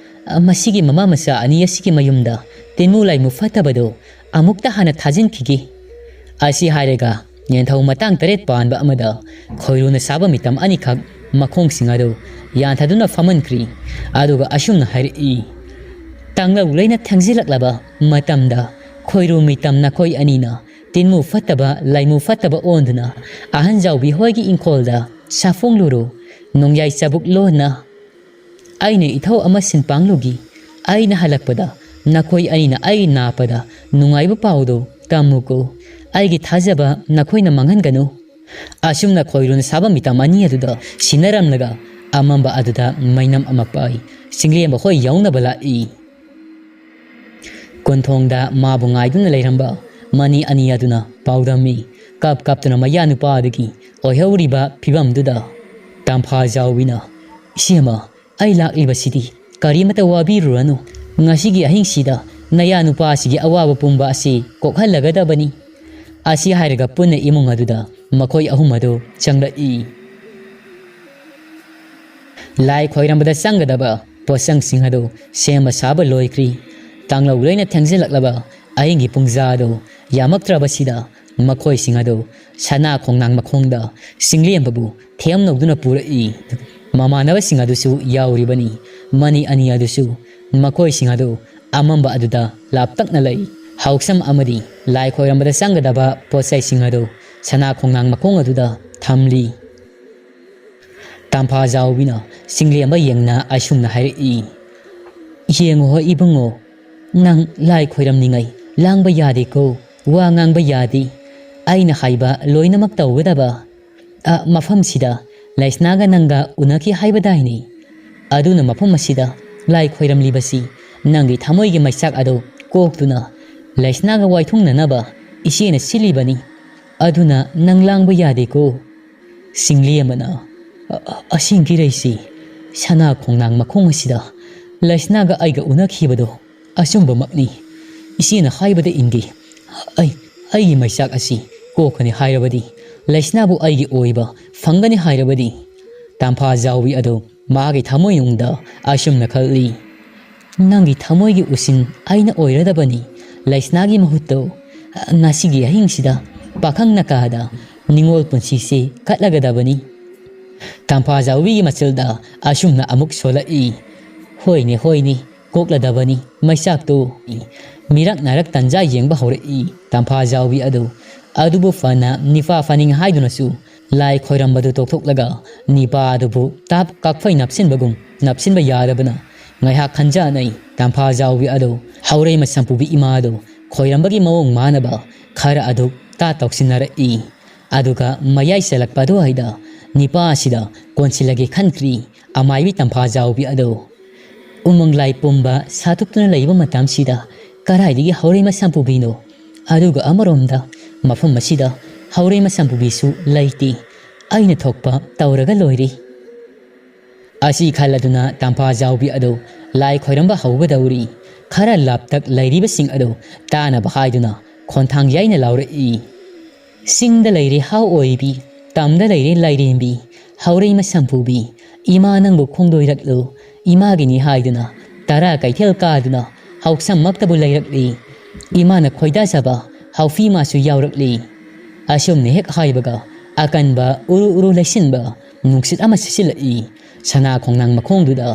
ꯑ, ꯃꯁꯤꯒꯤ ꯃꯃꯥ ꯃꯆꯥ ꯑꯅꯤ ꯑꯁꯤꯒꯤ ꯃꯌꯨꯝꯗ ꯇꯤꯟꯃꯨ ꯂꯥꯏꯃꯨ ꯐꯠꯇꯕꯗꯨ ꯑꯃꯨꯛꯇ ꯍꯥꯟꯅ ꯊꯥꯖꯤꯟꯈꯤꯒꯦ"꯫ ꯑꯁꯤ ꯍꯥꯏꯔꯒ ꯌꯦꯟꯊꯧ ꯃꯇꯥꯡ ꯇꯔꯦꯠ ꯄꯥꯟꯕ ꯑꯃꯗ ꯈꯣꯏꯔꯨꯅ ꯁꯥꯕ ꯃꯤꯇꯝ ꯑꯅꯤꯈꯛ ꯃꯈꯣꯡꯁꯤꯡ ꯑꯗꯨ ꯌꯥꯟꯊꯗꯨꯅ ꯐꯝꯍꯟꯈ꯭ꯔꯤ꯫ ꯑꯗꯨꯒ ꯑꯁꯨꯝꯅ ꯍꯥꯏꯔꯛꯏ, "ꯇꯥꯡꯂꯧ ꯂꯩꯅ ꯊꯦꯡꯖꯤꯜꯂꯛꯂꯕ ꯃꯇꯝꯗ ꯈꯣꯏꯔꯨ ꯃꯤꯇꯝ ꯅꯈꯣꯏ ꯑꯅꯤꯅ ꯇꯤꯟꯃꯨ ꯐꯠꯇꯕ, ꯂꯥꯏꯃꯨ ꯐꯠꯇꯕ ꯑꯣꯟꯗꯨꯅ ꯑꯍꯟ ꯖꯥꯎꯕꯤ ꯍꯣꯏꯒꯤ ꯏꯪꯈꯣꯜꯗ ꯁꯥꯐꯣꯡꯂꯨꯔꯨ꯫ ꯅꯣꯡꯌꯥꯏ ꯆꯕꯨꯛ ꯂꯣꯟꯅ ꯑꯩꯅ ꯏꯊꯧ ꯑꯃ ꯁꯤꯟ ꯄꯥꯡꯂꯨꯒꯤ꯫ ꯑꯩꯅ ꯍꯜꯂꯛꯄꯗ ꯅꯈꯣꯏ ꯑꯅꯤꯅ ꯑꯩ ꯅꯥꯞꯄꯗ ꯅꯨꯡꯉꯥꯏꯕ ꯄꯥꯎꯗꯨ ꯇꯝꯃꯨꯀꯣ꯫ ꯑꯩꯒꯤ ꯊꯥꯖꯕ ꯅꯈꯣꯏꯅ ꯃꯥꯡꯍꯟꯒꯅꯨ"꯫ ꯑꯁꯨꯝꯅ ꯈꯣꯏꯔꯨꯅ ꯁꯥꯕ ꯃꯤꯇꯝ ꯑꯅꯤ ꯑꯗꯨꯗ ꯁꯤꯟꯅꯔꯝꯂꯒ ꯑꯃꯝꯕ ꯑꯗꯨꯗ ꯃꯩꯅꯝ ꯑꯃ ꯄꯥꯏ꯫ ꯆꯤꯡꯂꯦꯝꯕ ꯍꯣꯏ ꯌꯧꯅꯕ ꯂꯥꯛꯏ꯫ ꯀꯣꯟꯊꯣꯡꯗ ꯃꯥꯕꯨ ꯉꯥꯏꯗꯨꯅ ꯂꯩꯔꯝꯕ ꯃꯅꯤ ꯑꯅꯤ ꯑꯗꯨꯅ ꯄꯥꯎꯗꯝꯃꯤ꯫ ꯀꯞ ꯀꯞꯇꯨꯅ ꯃꯌꯥ ꯅꯨꯄꯥ ꯑꯗꯨꯒꯤ ꯑꯣꯏꯍꯧꯔꯤꯕ ꯐꯤꯕꯝꯗꯨꯗ ꯇꯝꯐꯥꯖꯥꯎꯕꯤꯅ, "ꯏꯆꯦꯃ, ꯑꯩ ꯂꯥꯛꯂꯤꯕꯁꯤꯗꯤ ꯀꯔꯤꯃꯇ ꯋꯥꯕꯤꯔꯨꯔꯅꯨ꯫ ꯉꯁꯤꯒꯤ ꯑꯍꯤꯡꯁꯤꯗ ꯅꯌꯥ ꯅꯨꯄꯥꯁꯤꯒꯤ ꯑꯋꯥꯕ ꯄꯨꯝꯕ ꯑꯁꯤ ꯀꯣꯛꯍꯜꯂꯒꯗꯕꯅꯤ"꯫ ꯑꯁꯤ ꯍꯥꯏꯔꯒ ꯄꯨꯟꯅ ꯏꯃꯨꯡ ꯑꯗꯨꯗ ꯃꯈꯣꯏ ꯑꯍꯨꯝ ꯑꯗꯨ ꯆꯪꯂꯛꯏ꯫ ꯂꯥꯏ ꯈꯣꯏꯔꯝꯕꯗ ꯆꯪꯒꯗꯕ ꯄꯣꯠꯆꯪꯁꯤꯡ ꯑꯗꯨ ꯁꯦꯝꯕ ꯁꯥꯕ ꯂꯣꯏꯈ꯭ꯔꯤ꯫ ꯇꯥꯡꯂꯧ ꯂꯣꯏꯅ ꯊꯦꯡꯖꯤꯜꯂꯛꯂꯕ ꯑꯍꯤꯡꯒꯤ ꯄꯨꯡꯖꯥ ꯑꯗꯨ ꯌꯥꯝꯃꯛꯇ꯭ꯔꯕꯁꯤꯗ ꯃꯈꯣꯏꯁꯤꯡ ꯑꯗꯨ ꯁꯅꯥ ꯈꯣꯡꯅꯥꯡ ꯃꯈꯣꯡꯗ ꯆꯤꯡꯂꯦꯝꯕꯕꯨ ꯊꯦꯝꯅꯧꯗꯨꯅ ꯄꯨꯔꯛꯏ꯫ ꯃꯃꯥꯟꯅꯕꯁꯤꯡ ꯑꯗꯨꯁꯨ ꯌꯥꯎꯔꯤꯕꯅꯤ꯫ ꯃꯅꯤ ꯑꯅꯤ ꯑꯗꯨꯁꯨ ꯃꯈꯣꯏꯁꯤꯡ ꯑꯗꯨ ꯑꯃꯝꯕ ꯑꯗꯨꯗ ꯂꯥꯞꯇꯛꯅ ꯂꯩ꯫ ꯍꯥꯎꯁꯝ ꯑꯃꯗꯤ ꯂꯥꯏ ꯈꯣꯏꯔꯝꯕꯗ ꯆꯪꯒꯗꯕ ꯄꯣꯠꯆꯩꯁꯤꯡ ꯑꯗꯨ ꯁꯅꯥ ꯈꯣꯡꯅꯥꯡ ꯃꯈꯣꯡ ꯑꯗꯨꯗ ꯊꯝꯂꯤ꯫ ꯇꯝꯐꯥꯖꯥꯎꯕꯤꯅ ꯆꯤꯡꯂꯦꯝꯕ ꯌꯦꯡꯅ ꯑꯁꯨꯝꯅ ꯍꯥꯏꯔꯛꯏ, "ꯌꯦꯡꯉꯣ ꯏꯕꯨꯡꯉꯣ, ꯅꯪ ꯂꯥꯏ ꯈꯣꯏꯔꯝꯅꯤꯡꯉꯩ ꯂꯥꯡꯕ ꯌꯥꯗꯦꯀꯣ, ꯋꯥ ꯉꯥꯡꯕ ꯌꯥꯗꯦ꯫ ꯑꯩꯅ ꯍꯥꯏꯕ ꯂꯣꯏꯅꯃꯛ ꯇꯧꯒꯗꯕ꯫ ꯑ, ꯃꯐꯝꯁꯤꯗ ꯂꯩꯁꯅꯥꯒ ꯅꯪꯒ ꯎꯅꯈꯤ ꯍꯥꯏꯕꯗꯥꯏꯅꯦ? ꯑꯗꯨꯅ ꯃꯐꯝ ꯑꯁꯤꯗ ꯂꯥꯏ ꯈꯣꯏꯔꯝꯂꯤꯕꯁꯤ ꯅꯪꯒꯤ ꯊꯃꯣꯏꯒꯤ ꯃꯩꯆꯥꯛ ꯑꯗꯨ ꯀꯣꯛꯇꯨꯅ ꯂꯩꯁꯅꯥꯒ ꯋꯥꯏꯊꯨꯡꯅꯅꯕ ꯏꯆꯦꯅ ꯁꯤꯜꯂꯤꯕꯅꯤ꯫ ꯑꯗꯨꯅ ꯅꯪ ꯂꯥꯡꯕ ꯌꯥꯗꯦꯀꯣ꯫" ꯁꯤꯡꯂꯤ ꯑꯃꯅ, "ꯑ-, ꯑ-, ꯑꯁꯦꯡꯀꯤ ꯔꯩꯁꯤ, ꯁꯅꯥ ꯈꯣꯡꯅꯥꯡ ꯃꯈꯣꯡ ꯑꯁꯤꯗ ꯂꯩꯁꯅꯥꯒ ꯑꯩꯒ ꯎꯅꯈꯤꯕꯗꯣ ꯑꯆꯨꯝꯕꯃꯛꯅꯤ꯫ ꯏꯆꯦꯅ ꯍꯥꯏꯕꯗ ꯏꯟꯒꯦ꯫ ꯑꯩ, ꯑꯩꯒꯤ ꯃꯩꯆꯥꯛ ꯑꯁꯤ ꯀꯣꯛꯀꯅꯤ ꯍꯥꯏꯔꯕꯗꯤ, ꯂꯩꯁꯅꯥꯕꯨ ꯑꯩꯒꯤ ꯑꯣꯏꯕ ꯐꯪꯒꯅꯤ ꯍꯥꯏꯔꯕꯗꯤ꯫" ꯇꯝꯐꯥ ꯖꯥꯎꯕꯤ ꯑꯗꯨ ꯃꯥꯒꯤ ꯊꯃꯣꯏꯅꯨꯡꯗ ꯑꯁꯨꯝꯅ ꯈꯜꯂꯤ, "ꯅꯪꯒꯤ ꯊꯃꯣꯏꯒꯤ ꯎꯁꯤꯟ ꯑꯩꯅ ꯑꯣꯏꯔꯗꯕꯅꯤ꯫ ꯂꯩꯁꯅꯥꯒꯤ ꯃꯍꯨꯠꯇꯣ ꯉꯁꯤꯒꯤ ꯑꯍꯤꯡꯁꯤꯗ ꯄꯥꯈꯪ ꯅꯀꯥꯗ ꯅꯤꯡꯉꯣꯜ ꯄꯨꯟꯁꯤꯁꯦ ꯀꯠꯂꯒꯗꯕꯅꯤ꯫" ꯇꯝꯐꯥ ꯖꯥꯎꯕꯤꯒꯤ ꯃꯆꯜꯗ ꯑꯁꯨꯝꯅ ꯑꯃꯨꯛ ꯁꯣꯜꯂꯛꯏ, "ꯍꯣꯏꯅꯦ, ꯍꯣꯏꯅꯦ, ꯀꯣꯛꯂꯗꯕꯅꯤ ꯃꯩꯆꯥꯛꯇꯨ꯫" ꯃꯤꯔꯛ ꯅꯥꯏꯔꯛ ꯇꯟꯖꯥ ꯌꯦꯡꯕ ꯍꯧꯔꯛꯏ ꯇꯝꯐꯥ ꯖꯥꯎꯕꯤ ꯑꯗꯨ꯫ ꯑꯗꯨꯕꯨ ꯐꯅ ꯅꯤꯄꯥ ꯐꯥꯅꯤꯡ ꯍꯥꯏꯗꯨꯅꯁꯨ ꯂꯥꯏ ꯈꯣꯏꯔꯝꯕꯗꯨ ꯇꯣꯛꯊꯣꯛꯂꯒ ꯅꯤꯄꯥ ꯑꯗꯨꯕꯨ ꯇꯥꯞ ꯀꯥꯛꯐꯩ ꯅꯞꯁꯤꯟꯕꯒꯨꯝ ꯅꯞꯁꯤꯟꯕ ꯌꯥꯗꯕꯅ ꯉꯥꯏꯍꯥꯛ ꯈꯟꯖꯥꯟꯅꯩ꯫ ꯇꯝꯐꯥ ꯖꯥꯎꯕꯤ ꯑꯗꯨ ꯍꯧꯔꯩꯃ ꯁꯝꯄꯨꯕꯤ ꯏꯃꯥ ꯑꯗꯨ ꯈꯣꯏꯔꯝꯕꯒꯤ ꯃꯑꯣꯡ ꯃꯥꯟꯅꯕ ꯈꯔ ꯑꯗꯨ ꯇꯥ ꯇꯧꯁꯤꯟꯅꯔꯛꯏ꯫ ꯑꯗꯨꯒ ꯃꯌꯥꯏ ꯆꯜꯂꯛꯄ ꯑꯗꯨꯋꯥꯏꯗ ꯅꯤꯄꯥ ꯑꯁꯤꯗ ꯀꯣꯟꯁꯤꯜꯂꯒꯦ ꯈꯟꯈ꯭ꯔꯤ ꯑꯃꯥꯏꯕꯤ ꯇꯝꯐꯥ ꯖꯥꯎꯕꯤ ꯑꯗꯨ꯫ ꯎꯃꯪ ꯂꯥꯏ ꯄꯨꯝꯕ ꯁꯥꯠꯇꯣꯛꯇꯨꯅ ꯂꯩꯕ ꯃꯇꯝꯁꯤꯗ ꯀꯗꯥꯏꯗꯒꯤ ꯍꯧꯔꯩꯃ ꯁꯝꯄꯨꯕꯤꯅꯣ? ꯑꯗꯨꯒ ꯑꯃꯔꯣꯝꯗ ꯃꯐꯝ ꯑꯁꯤꯗ ꯍꯧꯔꯩꯃ ꯁꯝꯄꯨꯕꯤꯁꯨ ꯂꯩꯇꯦ꯫ ꯑꯩꯅ ꯊꯣꯛꯄ ꯇꯧꯔꯒ ꯂꯣꯏꯔꯦ꯫ ꯑꯁꯤ ꯈꯜꯂꯗꯨꯅ ꯇꯝꯐꯥ ꯖꯥꯎꯕꯤ ꯑꯗꯨ ꯂꯥꯏ ꯈꯣꯏꯔꯝꯕ ꯍꯧꯒꯗꯧꯔꯤ꯫ ꯈꯔ ꯂꯥꯞꯇꯛ ꯂꯩꯔꯤꯕꯁꯤꯡ ꯑꯗꯨ ꯇꯥꯅꯕ ꯍꯥꯏꯗꯨꯅ ꯈꯣꯟꯊꯥꯡ ꯌꯥꯏꯅ ꯂꯥꯎꯔꯛꯏ, "ꯆꯤꯡꯗ ꯂꯩꯔꯦ ꯍꯥꯎ ꯑꯣꯏꯕꯤ, ꯇꯝꯗ ꯂꯩꯔꯦ ꯂꯥꯏꯔꯦꯝꯕꯤ, ꯍꯧꯔꯩꯃ ꯁꯝꯄꯨꯕꯤ, ꯏꯃꯥ ꯅꯪꯕꯨ ꯈꯣꯡꯗꯣꯏꯔꯛꯂꯨ, ꯏꯃꯥꯒꯤꯅꯤ ꯍꯥꯏꯗꯨꯅ ꯇꯔꯥ ꯀꯩꯊꯦꯜ ꯀꯥꯗꯨꯅ ꯍꯥꯎꯁꯝꯃꯛꯇꯕꯨ ꯂꯩꯔꯛꯂꯤ꯫ ꯏꯃꯥꯅ ꯈꯣꯏꯗꯥꯖꯕ ꯍꯥꯎꯐꯤ ꯃꯥꯁꯨ ꯌꯥꯎꯔꯛꯂꯤ꯫" ꯑꯁꯨꯝꯅ ꯍꯦꯛ ꯍꯥꯏꯕꯒ ꯑꯀꯟꯕ ꯎꯔꯨ ꯎꯔꯨ ꯂꯩꯁꯤꯟꯕ ꯅꯨꯡꯁꯤꯠ ꯑꯃ ꯁꯤꯠꯆꯤꯜꯂꯛꯏ꯫ ꯁꯅꯥ ꯈꯣꯡꯅꯥꯡ ꯃꯈꯣꯡꯗꯨꯗ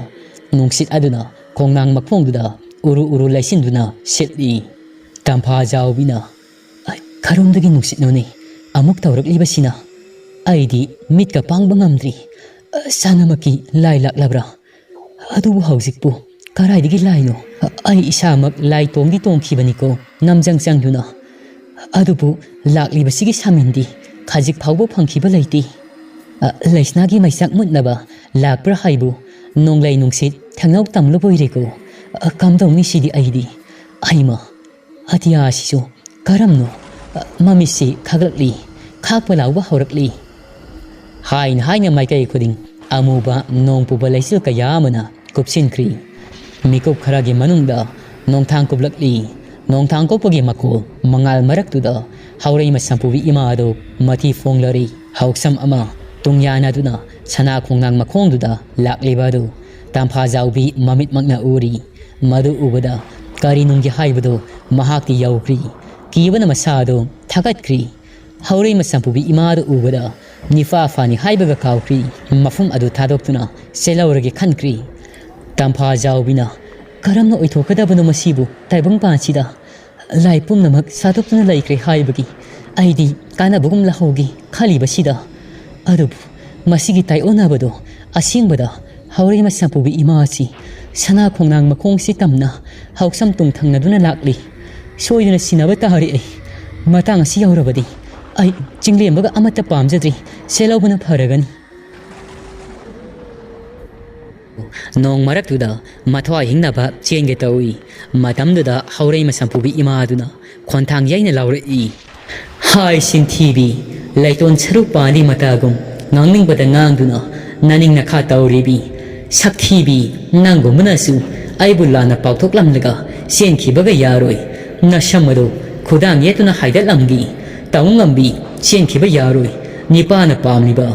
ꯅꯨꯡꯁꯤꯠ ꯑꯗꯨꯅ ꯈꯣꯡꯅꯥꯡ ꯃꯈꯣꯡꯗꯨꯗ ꯎꯔꯨ ꯎꯔꯨ ꯂꯩꯁꯤꯟꯗꯨꯅ ꯁꯤꯠꯂꯤ꯫ ꯇꯝꯐꯥ ꯖꯥꯎꯕꯤꯅ, "ꯑꯩ ꯀꯔꯣꯝꯗꯒꯤ ꯅꯨꯡꯁꯤꯠꯅꯣꯅꯦ ꯑꯃꯨꯛ ꯇꯧꯔꯛꯂꯤꯕꯁꯤꯅ? ꯑꯩꯗꯤ ꯃꯤꯠꯀ ꯄꯥꯡꯕ ꯉꯝꯗ꯭ꯔꯤ꯫ ꯁꯅꯥꯃꯛꯀꯤ ꯂꯥꯏ ꯂꯥꯛꯂꯕ꯭ꯔꯥ? ꯑꯗꯨꯕꯨ ꯍꯧꯖꯤꯛꯄꯨ ꯀꯗꯥꯏꯗꯒꯤ ꯂꯥꯏꯅꯣ? ꯑꯩ ꯏꯁꯥꯃꯛ ꯂꯥꯏ ꯇꯣꯡꯗꯤ ꯇꯣꯡꯈꯤꯕꯅꯤꯀꯣ, ꯅꯝꯖꯪ ꯆꯪꯗꯨꯅ꯫ ꯑꯗꯨꯕꯨ ꯂꯥꯛꯂꯤꯕꯁꯤꯒꯤ ꯁꯥꯃꯤꯟꯗꯤ ꯈꯖꯤꯛ ꯐꯥꯎꯕ ꯐꯪꯈꯤꯕ ꯂꯩꯇꯦ꯫ ꯑ, ꯂꯩꯁꯅꯥꯒꯤ ꯃꯩꯁꯥꯛ ꯃꯨꯠꯅꯕ ꯂꯥꯛꯄ꯭ꯔꯥ ꯍꯥꯏꯕꯨ ꯅꯣꯡꯂꯩ ꯅꯨꯡꯁꯤꯠ ꯊꯦꯡꯅꯧ ꯇꯝꯂꯨꯕ ꯑꯣꯏꯔꯦꯀꯣ꯫ ꯑ, ꯀꯝꯗꯧꯅꯤ ꯁꯤꯗꯤ ꯑꯩꯗꯤ? ꯑꯩꯃ, ꯑꯇꯤꯌꯥꯁꯤꯁꯨ ꯀꯔꯝꯅꯣ? ꯑ, ꯃꯃꯤꯠꯁꯤ ꯈꯥꯛꯂꯛꯂꯤ, ꯈꯥꯛꯄ ꯂꯥꯎꯕ ꯍꯧꯔꯛꯂꯤ"꯫ ꯍꯥꯏꯅ ꯍꯥꯏꯅ ꯃꯥꯏꯀꯩ ꯈꯨꯗꯤꯡ ꯑꯃꯨꯕ ꯅꯣꯡ ꯄꯨꯕ ꯂꯩꯆꯤꯜ ꯀꯌꯥ ꯑꯃꯅ ꯀꯨꯞꯁꯤꯟꯈ꯭ꯔꯤ꯫ ꯃꯤꯀꯨꯞ ꯈꯔꯒꯤ ꯃꯅꯨꯡꯗ ꯅꯣꯡꯊꯥꯡ ꯀꯨꯞꯂꯛꯂꯤ꯫ ꯅꯣꯡꯊꯥꯡ ꯀꯨꯞꯄꯒꯤ ꯃꯈꯣꯜ ꯃꯉꯥꯜ ꯃꯔꯛꯇꯨꯗ ꯍꯧꯔꯩꯃ ꯁꯝꯄꯨꯕꯤ ꯏꯃꯥ ꯑꯗꯨ ꯃꯊꯤ ꯐꯣꯡꯂꯔꯤ꯫ ꯍꯧꯁꯝ ꯑꯃ ꯇꯨꯡ ꯌꯥꯅꯗꯨꯅ ꯁꯅꯥ ꯈꯣꯡꯅꯥꯡ ꯃꯈꯣꯡꯗꯨꯗ ꯂꯥꯛꯂꯤꯕ ꯑꯗꯨ ꯇꯝꯐꯥꯖꯥꯎꯕꯤ ꯃꯃꯤꯠꯃꯛꯅ ꯎꯔꯤ꯫ ꯃꯗꯨ ꯎꯕꯗ ꯀꯔꯤꯅꯨꯡꯒꯤ ꯍꯥꯏꯕꯗꯨ ꯃꯍꯥꯛꯇꯤ ꯌꯧꯈ꯭ꯔꯤ꯫ ꯀꯤꯕꯅ ꯃꯁꯥ ꯑꯗꯨ ꯊꯥꯒꯠꯈ꯭ꯔꯤ꯫ ꯍꯧꯔꯩꯃ ꯁꯝꯄꯨꯕꯤ ꯏꯃꯥꯗꯨ ꯎꯕꯗ ꯅꯤꯄꯥ ꯐꯥꯅꯤ ꯍꯥꯏꯕꯒ ꯀꯥꯎꯈ꯭ꯔꯤ꯫ ꯃꯐꯝ ꯑꯗꯨ ꯊꯥꯗꯣꯛꯇꯨꯅ ꯆꯦꯜꯍꯧꯔꯒꯦ ꯈꯟꯈ꯭ꯔꯤ꯫ ꯇꯝꯐꯥꯖꯥꯎꯕꯤꯅ, "ꯀꯔꯝꯅ ꯑꯣꯏꯊꯣꯛꯀꯗꯕꯅꯣ ꯃꯁꯤꯕꯨ ꯇꯥꯏꯕꯪꯄꯥꯟꯁꯤꯗ? ꯂꯥꯏ ꯄꯨꯝꯅꯃꯛ ꯁꯥꯗꯣꯛꯇꯨꯅ ꯂꯩꯈ꯭ꯔꯦ ꯍꯥꯏꯕꯒꯤ ꯑꯩꯗꯤ ꯀꯥꯟꯅꯕꯒꯨꯝ ꯂꯧꯍꯧꯒꯦ ꯈꯜꯂꯤꯕꯁꯤꯗ꯫ ꯑꯗꯨꯕꯨ ꯃꯁꯤꯒꯤ ꯇꯥꯏꯑꯣꯟꯅꯕꯗꯣ ꯑꯁꯦꯡꯕꯗ ꯍꯧꯔꯩꯃ ꯁꯝꯄꯨꯕꯤ ꯏꯃꯥ ꯑꯁꯤ ꯁꯅꯥ ꯈꯣꯡꯅꯥꯡ ꯃꯈꯣꯡꯁꯤ ꯇꯝꯅ ꯍꯧꯁꯝ ꯇꯨꯡ ꯊꯪꯅꯗꯨꯅ ꯂꯥꯛꯂꯤ꯫ ꯁꯣꯏꯗꯅ ꯁꯤꯟꯅꯕ ꯇꯥꯔꯦ ꯑꯩ꯫ ꯃꯇꯥꯡ ꯑꯁꯤ ꯌꯧꯔꯕꯗꯤ ꯑꯩ ꯆꯤꯡꯂꯦꯝꯕꯒ ꯑꯃꯠꯇ ꯄꯥꯝꯖꯗ꯭ꯔꯤ꯫ ꯆꯦꯜꯍꯧꯕꯅ ꯐꯔꯒꯅꯤ"꯫ ꯅꯣꯡ ꯃꯔꯛꯇꯨꯗ ꯃꯊ꯭ꯋꯥꯏ ꯍꯤꯡꯅꯕ ꯆꯦꯟꯒꯦ ꯇꯧꯏ꯫ ꯃꯇꯝꯗꯨꯗ ꯍꯧꯔꯩꯃ ꯁꯝꯄꯨꯕꯤ ꯏꯃꯥꯗꯨꯅ ꯈꯣꯟꯊꯥꯡ ꯌꯩꯅ ꯂꯥꯎꯔꯛꯏ, "ꯍꯥꯏ ꯁꯤꯟꯊꯤꯕꯤ, ꯂꯩꯇꯣꯟ ꯁꯔꯨꯛ ꯄꯥꯟꯗꯤ ꯃꯇꯥꯒꯨꯝ ꯉꯥꯡꯅꯤꯡꯕꯗ ꯉꯥꯡꯗꯨꯅ ꯅꯅꯤꯡ ꯅꯈꯥ ꯇꯧꯔꯤꯕꯤ ꯁꯛꯊꯤꯕꯤ, ꯅꯪꯒꯨꯝꯕꯅꯁꯨ ꯑꯩꯕꯨ ꯂꯥꯟꯅ ꯄꯥꯎꯊꯣꯛꯂꯝꯂꯒ ꯆꯦꯟꯈꯤꯕꯒ ꯌꯥꯔꯣꯏ꯫ ꯅꯁꯝ ꯑꯗꯨ ꯈꯨꯗꯥꯡ ꯌꯦꯠꯇꯨꯅ ꯍꯥꯏꯗꯠꯂꯝꯒꯤ꯫ ꯇꯧꯉꯝꯕꯤ ꯆꯦꯟꯈꯤꯕ ꯌꯥꯔꯣꯏ꯫ ꯅꯤꯄꯥꯅ ꯄꯥꯝꯂꯤꯕ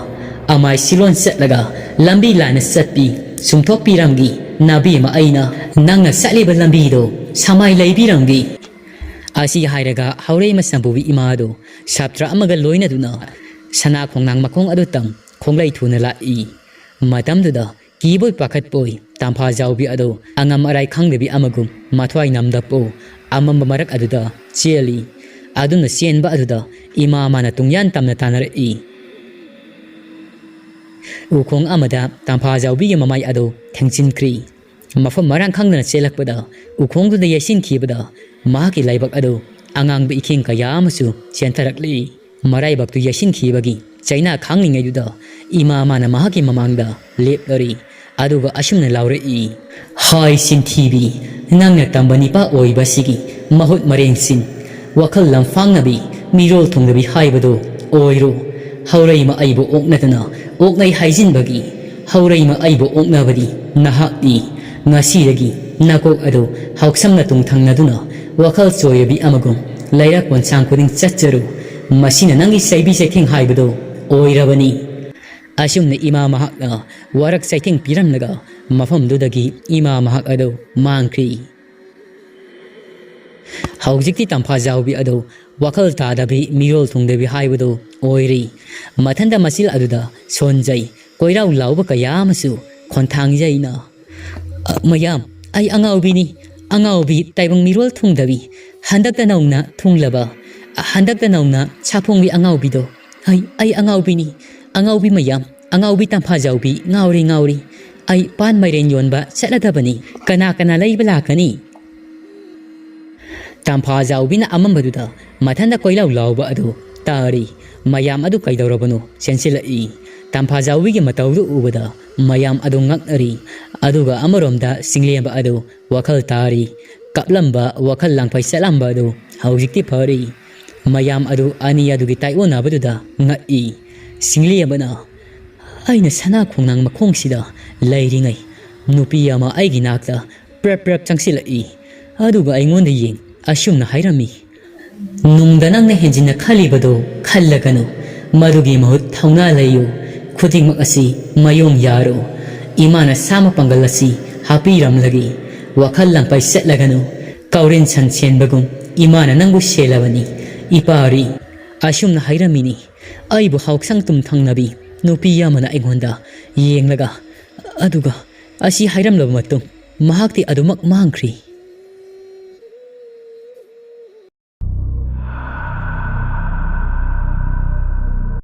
ꯑꯃꯥꯏ ꯁꯤꯂꯣꯟ ꯆꯠꯂꯒ ꯂꯝꯕꯤ ꯂꯥꯟꯅ ꯆꯠꯄꯤ ꯆꯨꯝꯊꯣꯛꯄꯤꯔꯝꯒꯤ꯫ ꯅꯥꯕꯦꯝꯃ ꯑꯩꯅ ꯅꯪꯅ ꯆꯠꯂꯤꯕ ꯂꯝꯕꯤꯗꯣ ꯁꯃꯥꯏ ꯂꯩꯕꯤꯔꯝꯒꯤ"꯫ ꯑꯁꯤ ꯍꯥꯏꯔꯒ ꯍꯧꯔꯩꯃ ꯁꯝꯄꯨꯕꯤ ꯏꯃꯥꯗꯨ ꯁꯥꯇ꯭ꯔ ꯑꯃꯒ ꯂꯣꯏꯅꯗꯨꯅ ꯁꯅꯥ ꯈꯣꯡꯅꯥꯡ ꯃꯈꯣꯡ ꯑꯗꯨ ꯇꯝ ꯈꯣꯡꯂꯩ ꯊꯨꯅ ꯂꯥꯛꯏ꯫ ꯃꯇꯝꯗꯨꯗ ꯀꯤꯕꯣꯏ ꯄꯥꯈꯠꯄꯣꯏ ꯇꯝꯐꯥ ꯖꯥꯎꯕꯤ ꯑꯗꯨ ꯑꯉꯝ ꯑꯔꯥꯏ ꯈꯪꯗꯕꯤ ꯑꯃꯒꯨꯝ ꯃꯊ꯭ꯋꯥꯏ ꯅꯝꯗꯞꯄꯣ ꯑꯃꯝꯕ ꯃꯔꯛ ꯑꯗꯨꯗ ꯆꯦꯜꯂꯤ꯫ ꯑꯗꯨꯝꯅ ꯆꯦꯟꯕ ꯑꯗꯨꯗ ꯏꯃꯥ ꯃꯥꯅ ꯇꯨꯡꯌꯥꯟ ꯇꯝꯅ ꯇꯥꯟꯅꯔꯛꯏ꯫ ꯎꯈꯣꯡ ꯑꯃꯗ ꯇꯝꯐꯥꯖꯥꯎꯕꯤꯒꯤ ꯃꯃꯥꯏ ꯑꯗꯨ ꯊꯦꯡꯖꯤꯟꯈ꯭ꯔꯤ꯫ ꯃꯐꯝ ꯃꯔꯥꯡ ꯈꯪꯗꯅ ꯆꯦꯜꯂꯛꯄꯗ ꯎꯈꯣꯡꯗꯨꯗ ꯌꯩꯁꯤꯟꯈꯤꯕꯗ ꯃꯍꯥꯛꯀꯤ ꯂꯥꯏꯕꯛ ꯑꯗꯨ ꯑꯉꯥꯡꯕ ꯏꯈꯦꯡ ꯀꯌꯥ ꯑꯃꯁꯨ ꯆꯦꯟꯊꯔꯛꯂꯤ꯫ ꯃꯔꯥꯏꯕꯛꯇꯨ ꯌꯩꯁꯤꯟꯈꯤꯕꯒꯤ ꯆꯩꯅꯥ ꯈꯥꯡꯂꯤꯉꯩꯗꯨꯗ ꯏꯃꯥ ꯃꯥꯅ ꯃꯍꯥꯛꯀꯤ ꯃꯃꯥꯡꯗ ꯂꯦꯞꯂꯔꯤ꯫ ꯑꯗꯨꯒ ꯑꯁꯨꯝꯅ ꯂꯥꯎꯔꯛꯏ, "ꯍꯥꯏ ꯆꯤꯟꯊꯤꯕꯤ, ꯅꯪꯅ ꯇꯝꯕ ꯅꯤꯄꯥ ꯑꯣꯏꯕꯁꯤꯒꯤ ꯃꯍꯨꯠ ꯃꯔꯦꯡꯁꯤꯡ, ꯋꯥꯈꯜ ꯂꯝꯐꯥꯡꯅꯕꯤ, ꯃꯤꯔꯣꯜ ꯊꯨꯡꯗꯕꯤ ꯍꯥꯏꯕꯗꯨ ꯑꯣꯏꯔꯨ꯫ ꯍꯧꯔꯩꯃ ꯑꯩꯕꯨ ꯑꯣꯛꯅꯗꯅ ꯑꯣꯛꯅꯩ ꯍꯥꯏꯖꯤꯟꯕꯒꯤ, ꯍꯧꯔꯩꯃ ꯑꯩꯕꯨ ꯑꯣꯛꯅꯕꯗꯤ ꯅꯍꯥꯛꯅꯤ꯫ ꯉꯁꯤꯗꯒꯤ ꯅꯀꯣꯛ ꯑꯗꯨ ꯍꯥꯎꯁꯝꯅ ꯇꯨꯡꯊꯪꯅꯗꯨꯅ ꯋꯥꯈꯜ ꯆꯣꯏꯔꯕꯤ ꯑꯃꯒꯨꯝ ꯂꯩꯔꯛ ꯀꯣꯟꯁꯥꯡ ꯈꯨꯗꯤꯡ ꯆꯠꯆꯔꯨ꯫ ꯃꯁꯤꯅ ꯅꯪꯒꯤ ꯆꯩꯕꯤ ꯆꯩꯊꯦꯡ ꯍꯥꯏꯕꯗꯨ ꯑꯣꯏꯔꯕꯅꯤ"꯫ ꯑꯁꯨꯝꯅ ꯏꯃꯥ ꯃꯍꯥꯛꯅ ꯋꯥꯔꯛ ꯆꯩꯊꯦꯡ ꯄꯤꯔꯝꯂꯒ ꯃꯐꯝꯗꯨꯗꯒꯤ ꯏꯃꯥ ꯃꯍꯥꯛ ꯑꯗꯨ ꯃꯥꯡꯈ꯭ꯔꯤ꯫ ꯍꯧꯖꯤꯛꯇꯤ ꯇꯝꯐꯥꯖꯥꯎꯕꯤ ꯑꯗꯨ ꯋꯥꯈꯜ ꯇꯥꯗꯕꯤ, ꯃꯤꯔꯣꯜ ꯊꯨꯡꯗꯕꯤ ꯍꯥꯏꯕꯗꯨ ꯑꯣꯏꯔꯤ꯫ ꯃꯊꯟꯇ ꯃꯆꯤꯜ ꯑꯗꯨꯗ ꯁꯣꯟꯖꯩ, ꯀꯣꯏꯔꯥꯎ ꯂꯥꯎꯕ ꯀꯌꯥ ꯑꯃꯁꯨ ꯈꯣꯟꯊꯥꯡꯖꯩꯅ, "ꯑ, ꯃꯌꯥꯝ, ꯑꯩ ꯑꯉꯥꯎꯕꯤꯅꯤ, ꯑꯉꯥꯎꯕꯤ ꯇꯥꯏꯕꯪ ꯃꯤꯔꯣꯜ ꯊꯨꯡꯗꯕꯤ, ꯍꯟꯗꯛꯇ ꯅꯧꯅ ꯊꯨꯡꯂꯕ, ꯍꯟꯗꯛꯇ ꯅꯧꯅ ꯁꯥꯐꯣꯡꯕꯤ ꯑꯉꯥꯎꯕꯤꯗꯣ꯫ ꯑꯩ, ꯑꯩ ꯑꯉꯥꯎꯕꯤꯅꯤ, ꯑꯉꯥꯎꯕꯤ ꯃꯌꯥꯝ, ꯑꯉꯥꯎꯕꯤ ꯇꯝꯐꯥꯖꯥꯎꯕꯤ, ꯉꯥꯎꯔꯦ, ꯉꯥꯎꯔꯦ꯫ ꯑꯩ ꯄꯥꯟ ꯃꯥꯏꯔꯦꯟ ꯌꯣꯟꯕ ꯆꯠꯂꯗꯕꯅꯤ, ꯀꯅꯥ ꯀꯅꯥ ꯂꯩꯕ ꯂꯥꯛꯀꯅꯤ?" ꯇꯝꯐꯥꯖꯥꯎꯕꯤꯅ ꯑꯃꯝꯕꯗꯨꯗ ꯃꯊꯟꯇ ꯀꯣꯏꯂꯥꯎ ꯂꯥꯎꯕ ꯑꯗꯨ ꯇꯥꯔꯤ꯫ ꯃꯌꯥꯝ ꯑꯗꯨ ꯀꯩꯗꯧꯔꯕꯅꯣ ꯆꯦꯟꯁꯤꯜꯂꯛꯏ꯫ ꯇꯝꯐꯥꯖꯥꯎꯕꯤꯒꯤ ꯃꯇꯧꯗꯨ ꯎꯕꯗ ꯃꯌꯥꯝ ꯑꯗꯨ ꯉꯛꯅꯔꯤ꯫ ꯑꯗꯨꯒ ꯑꯃꯔꯣꯝꯗ ꯆꯤꯡꯂꯦꯝꯕ ꯑꯗꯨ ꯋꯥꯈꯜ ꯇꯥꯔꯤ꯫ ꯀꯞꯂꯝꯕ, ꯋꯥꯈꯜ ꯂꯥꯡꯐꯩ ꯆꯠꯂꯝꯕ ꯑꯗꯨ ꯍꯧꯖꯤꯛꯇꯤ ꯐꯔꯤ꯫ ꯃꯌꯥꯝ ꯑꯗꯨ ꯑꯅꯤ ꯑꯗꯨꯒꯤ ꯇꯥꯏꯑꯣꯟꯅꯕꯗꯨꯗ ꯉꯛꯏ꯫ ꯆꯤꯡꯂꯦꯝꯕꯅ, "ꯑꯩꯅ ꯁꯅꯥ ꯈꯣꯡꯅꯥꯡ ꯃꯈꯣꯡꯁꯤꯗ ꯂꯩꯔꯤꯉꯩ ꯅꯨꯄꯤ ꯑꯃ ꯑꯩꯒꯤ ꯅꯥꯛꯇ ꯄ꯭ꯔꯞ ꯄ꯭ꯔꯞ ꯆꯪꯁꯤꯜꯂꯛꯏ꯫ ꯑꯗꯨꯒ ꯑꯩꯉꯣꯟꯗ ꯌꯦꯡ ꯑꯁꯨꯝꯅ ꯍꯥꯏꯔꯝꯃꯤ, 'ꯅꯨꯡꯗ ꯅꯪꯅ ꯍꯦꯟꯖꯤꯟꯅ ꯈꯜꯂꯤꯕꯗꯨ ꯈꯜꯂꯒꯅꯨ꯫ ꯃꯗꯨꯒꯤ ꯃꯍꯨꯠ ꯊꯧꯅꯥ ꯂꯩꯌꯨ꯫ ꯈꯨꯗꯤꯡꯃꯛ ꯑꯁꯤ ꯃꯌꯣꯡ ꯌꯥꯔꯨ꯫ ꯏꯃꯥꯅ ꯁꯥ ꯃꯄꯥꯡꯒꯜ ꯑꯁꯤ ꯍꯥꯞꯄꯤꯔꯝꯂꯒꯦ꯫ ꯋꯥꯈꯜ ꯂꯥꯡꯄꯩ ꯆꯠꯂꯒꯅꯨ꯫ ꯀꯥꯎꯔꯦꯟ ꯁꯟ ꯁꯦꯟꯕꯒꯨꯝ ꯏꯃꯥꯅ ꯅꯪꯕꯨ ꯁꯦꯜꯂꯕꯅꯤ, ꯏꯄꯥꯔꯤ'" ꯑꯁꯨꯝꯅ ꯍꯥꯏꯔꯝꯃꯤꯅꯤ꯫ ꯑꯩꯕꯨ ꯍꯥꯎꯁꯪ ꯇꯨꯝ ꯊꯪꯅꯕꯤ ꯅꯨꯄꯤ ꯑꯃꯅ ꯑꯩꯉꯣꯟꯗ ꯌꯦꯡꯂꯒ, ꯑꯗꯨꯒ ꯑꯁꯤ ꯍꯥꯏꯔꯝꯂꯕ ꯃꯇꯨꯡ ꯃꯍꯥꯛꯇꯤ ꯑꯗꯨꯃꯛ ꯃꯥꯡꯈ꯭ꯔꯤ꯫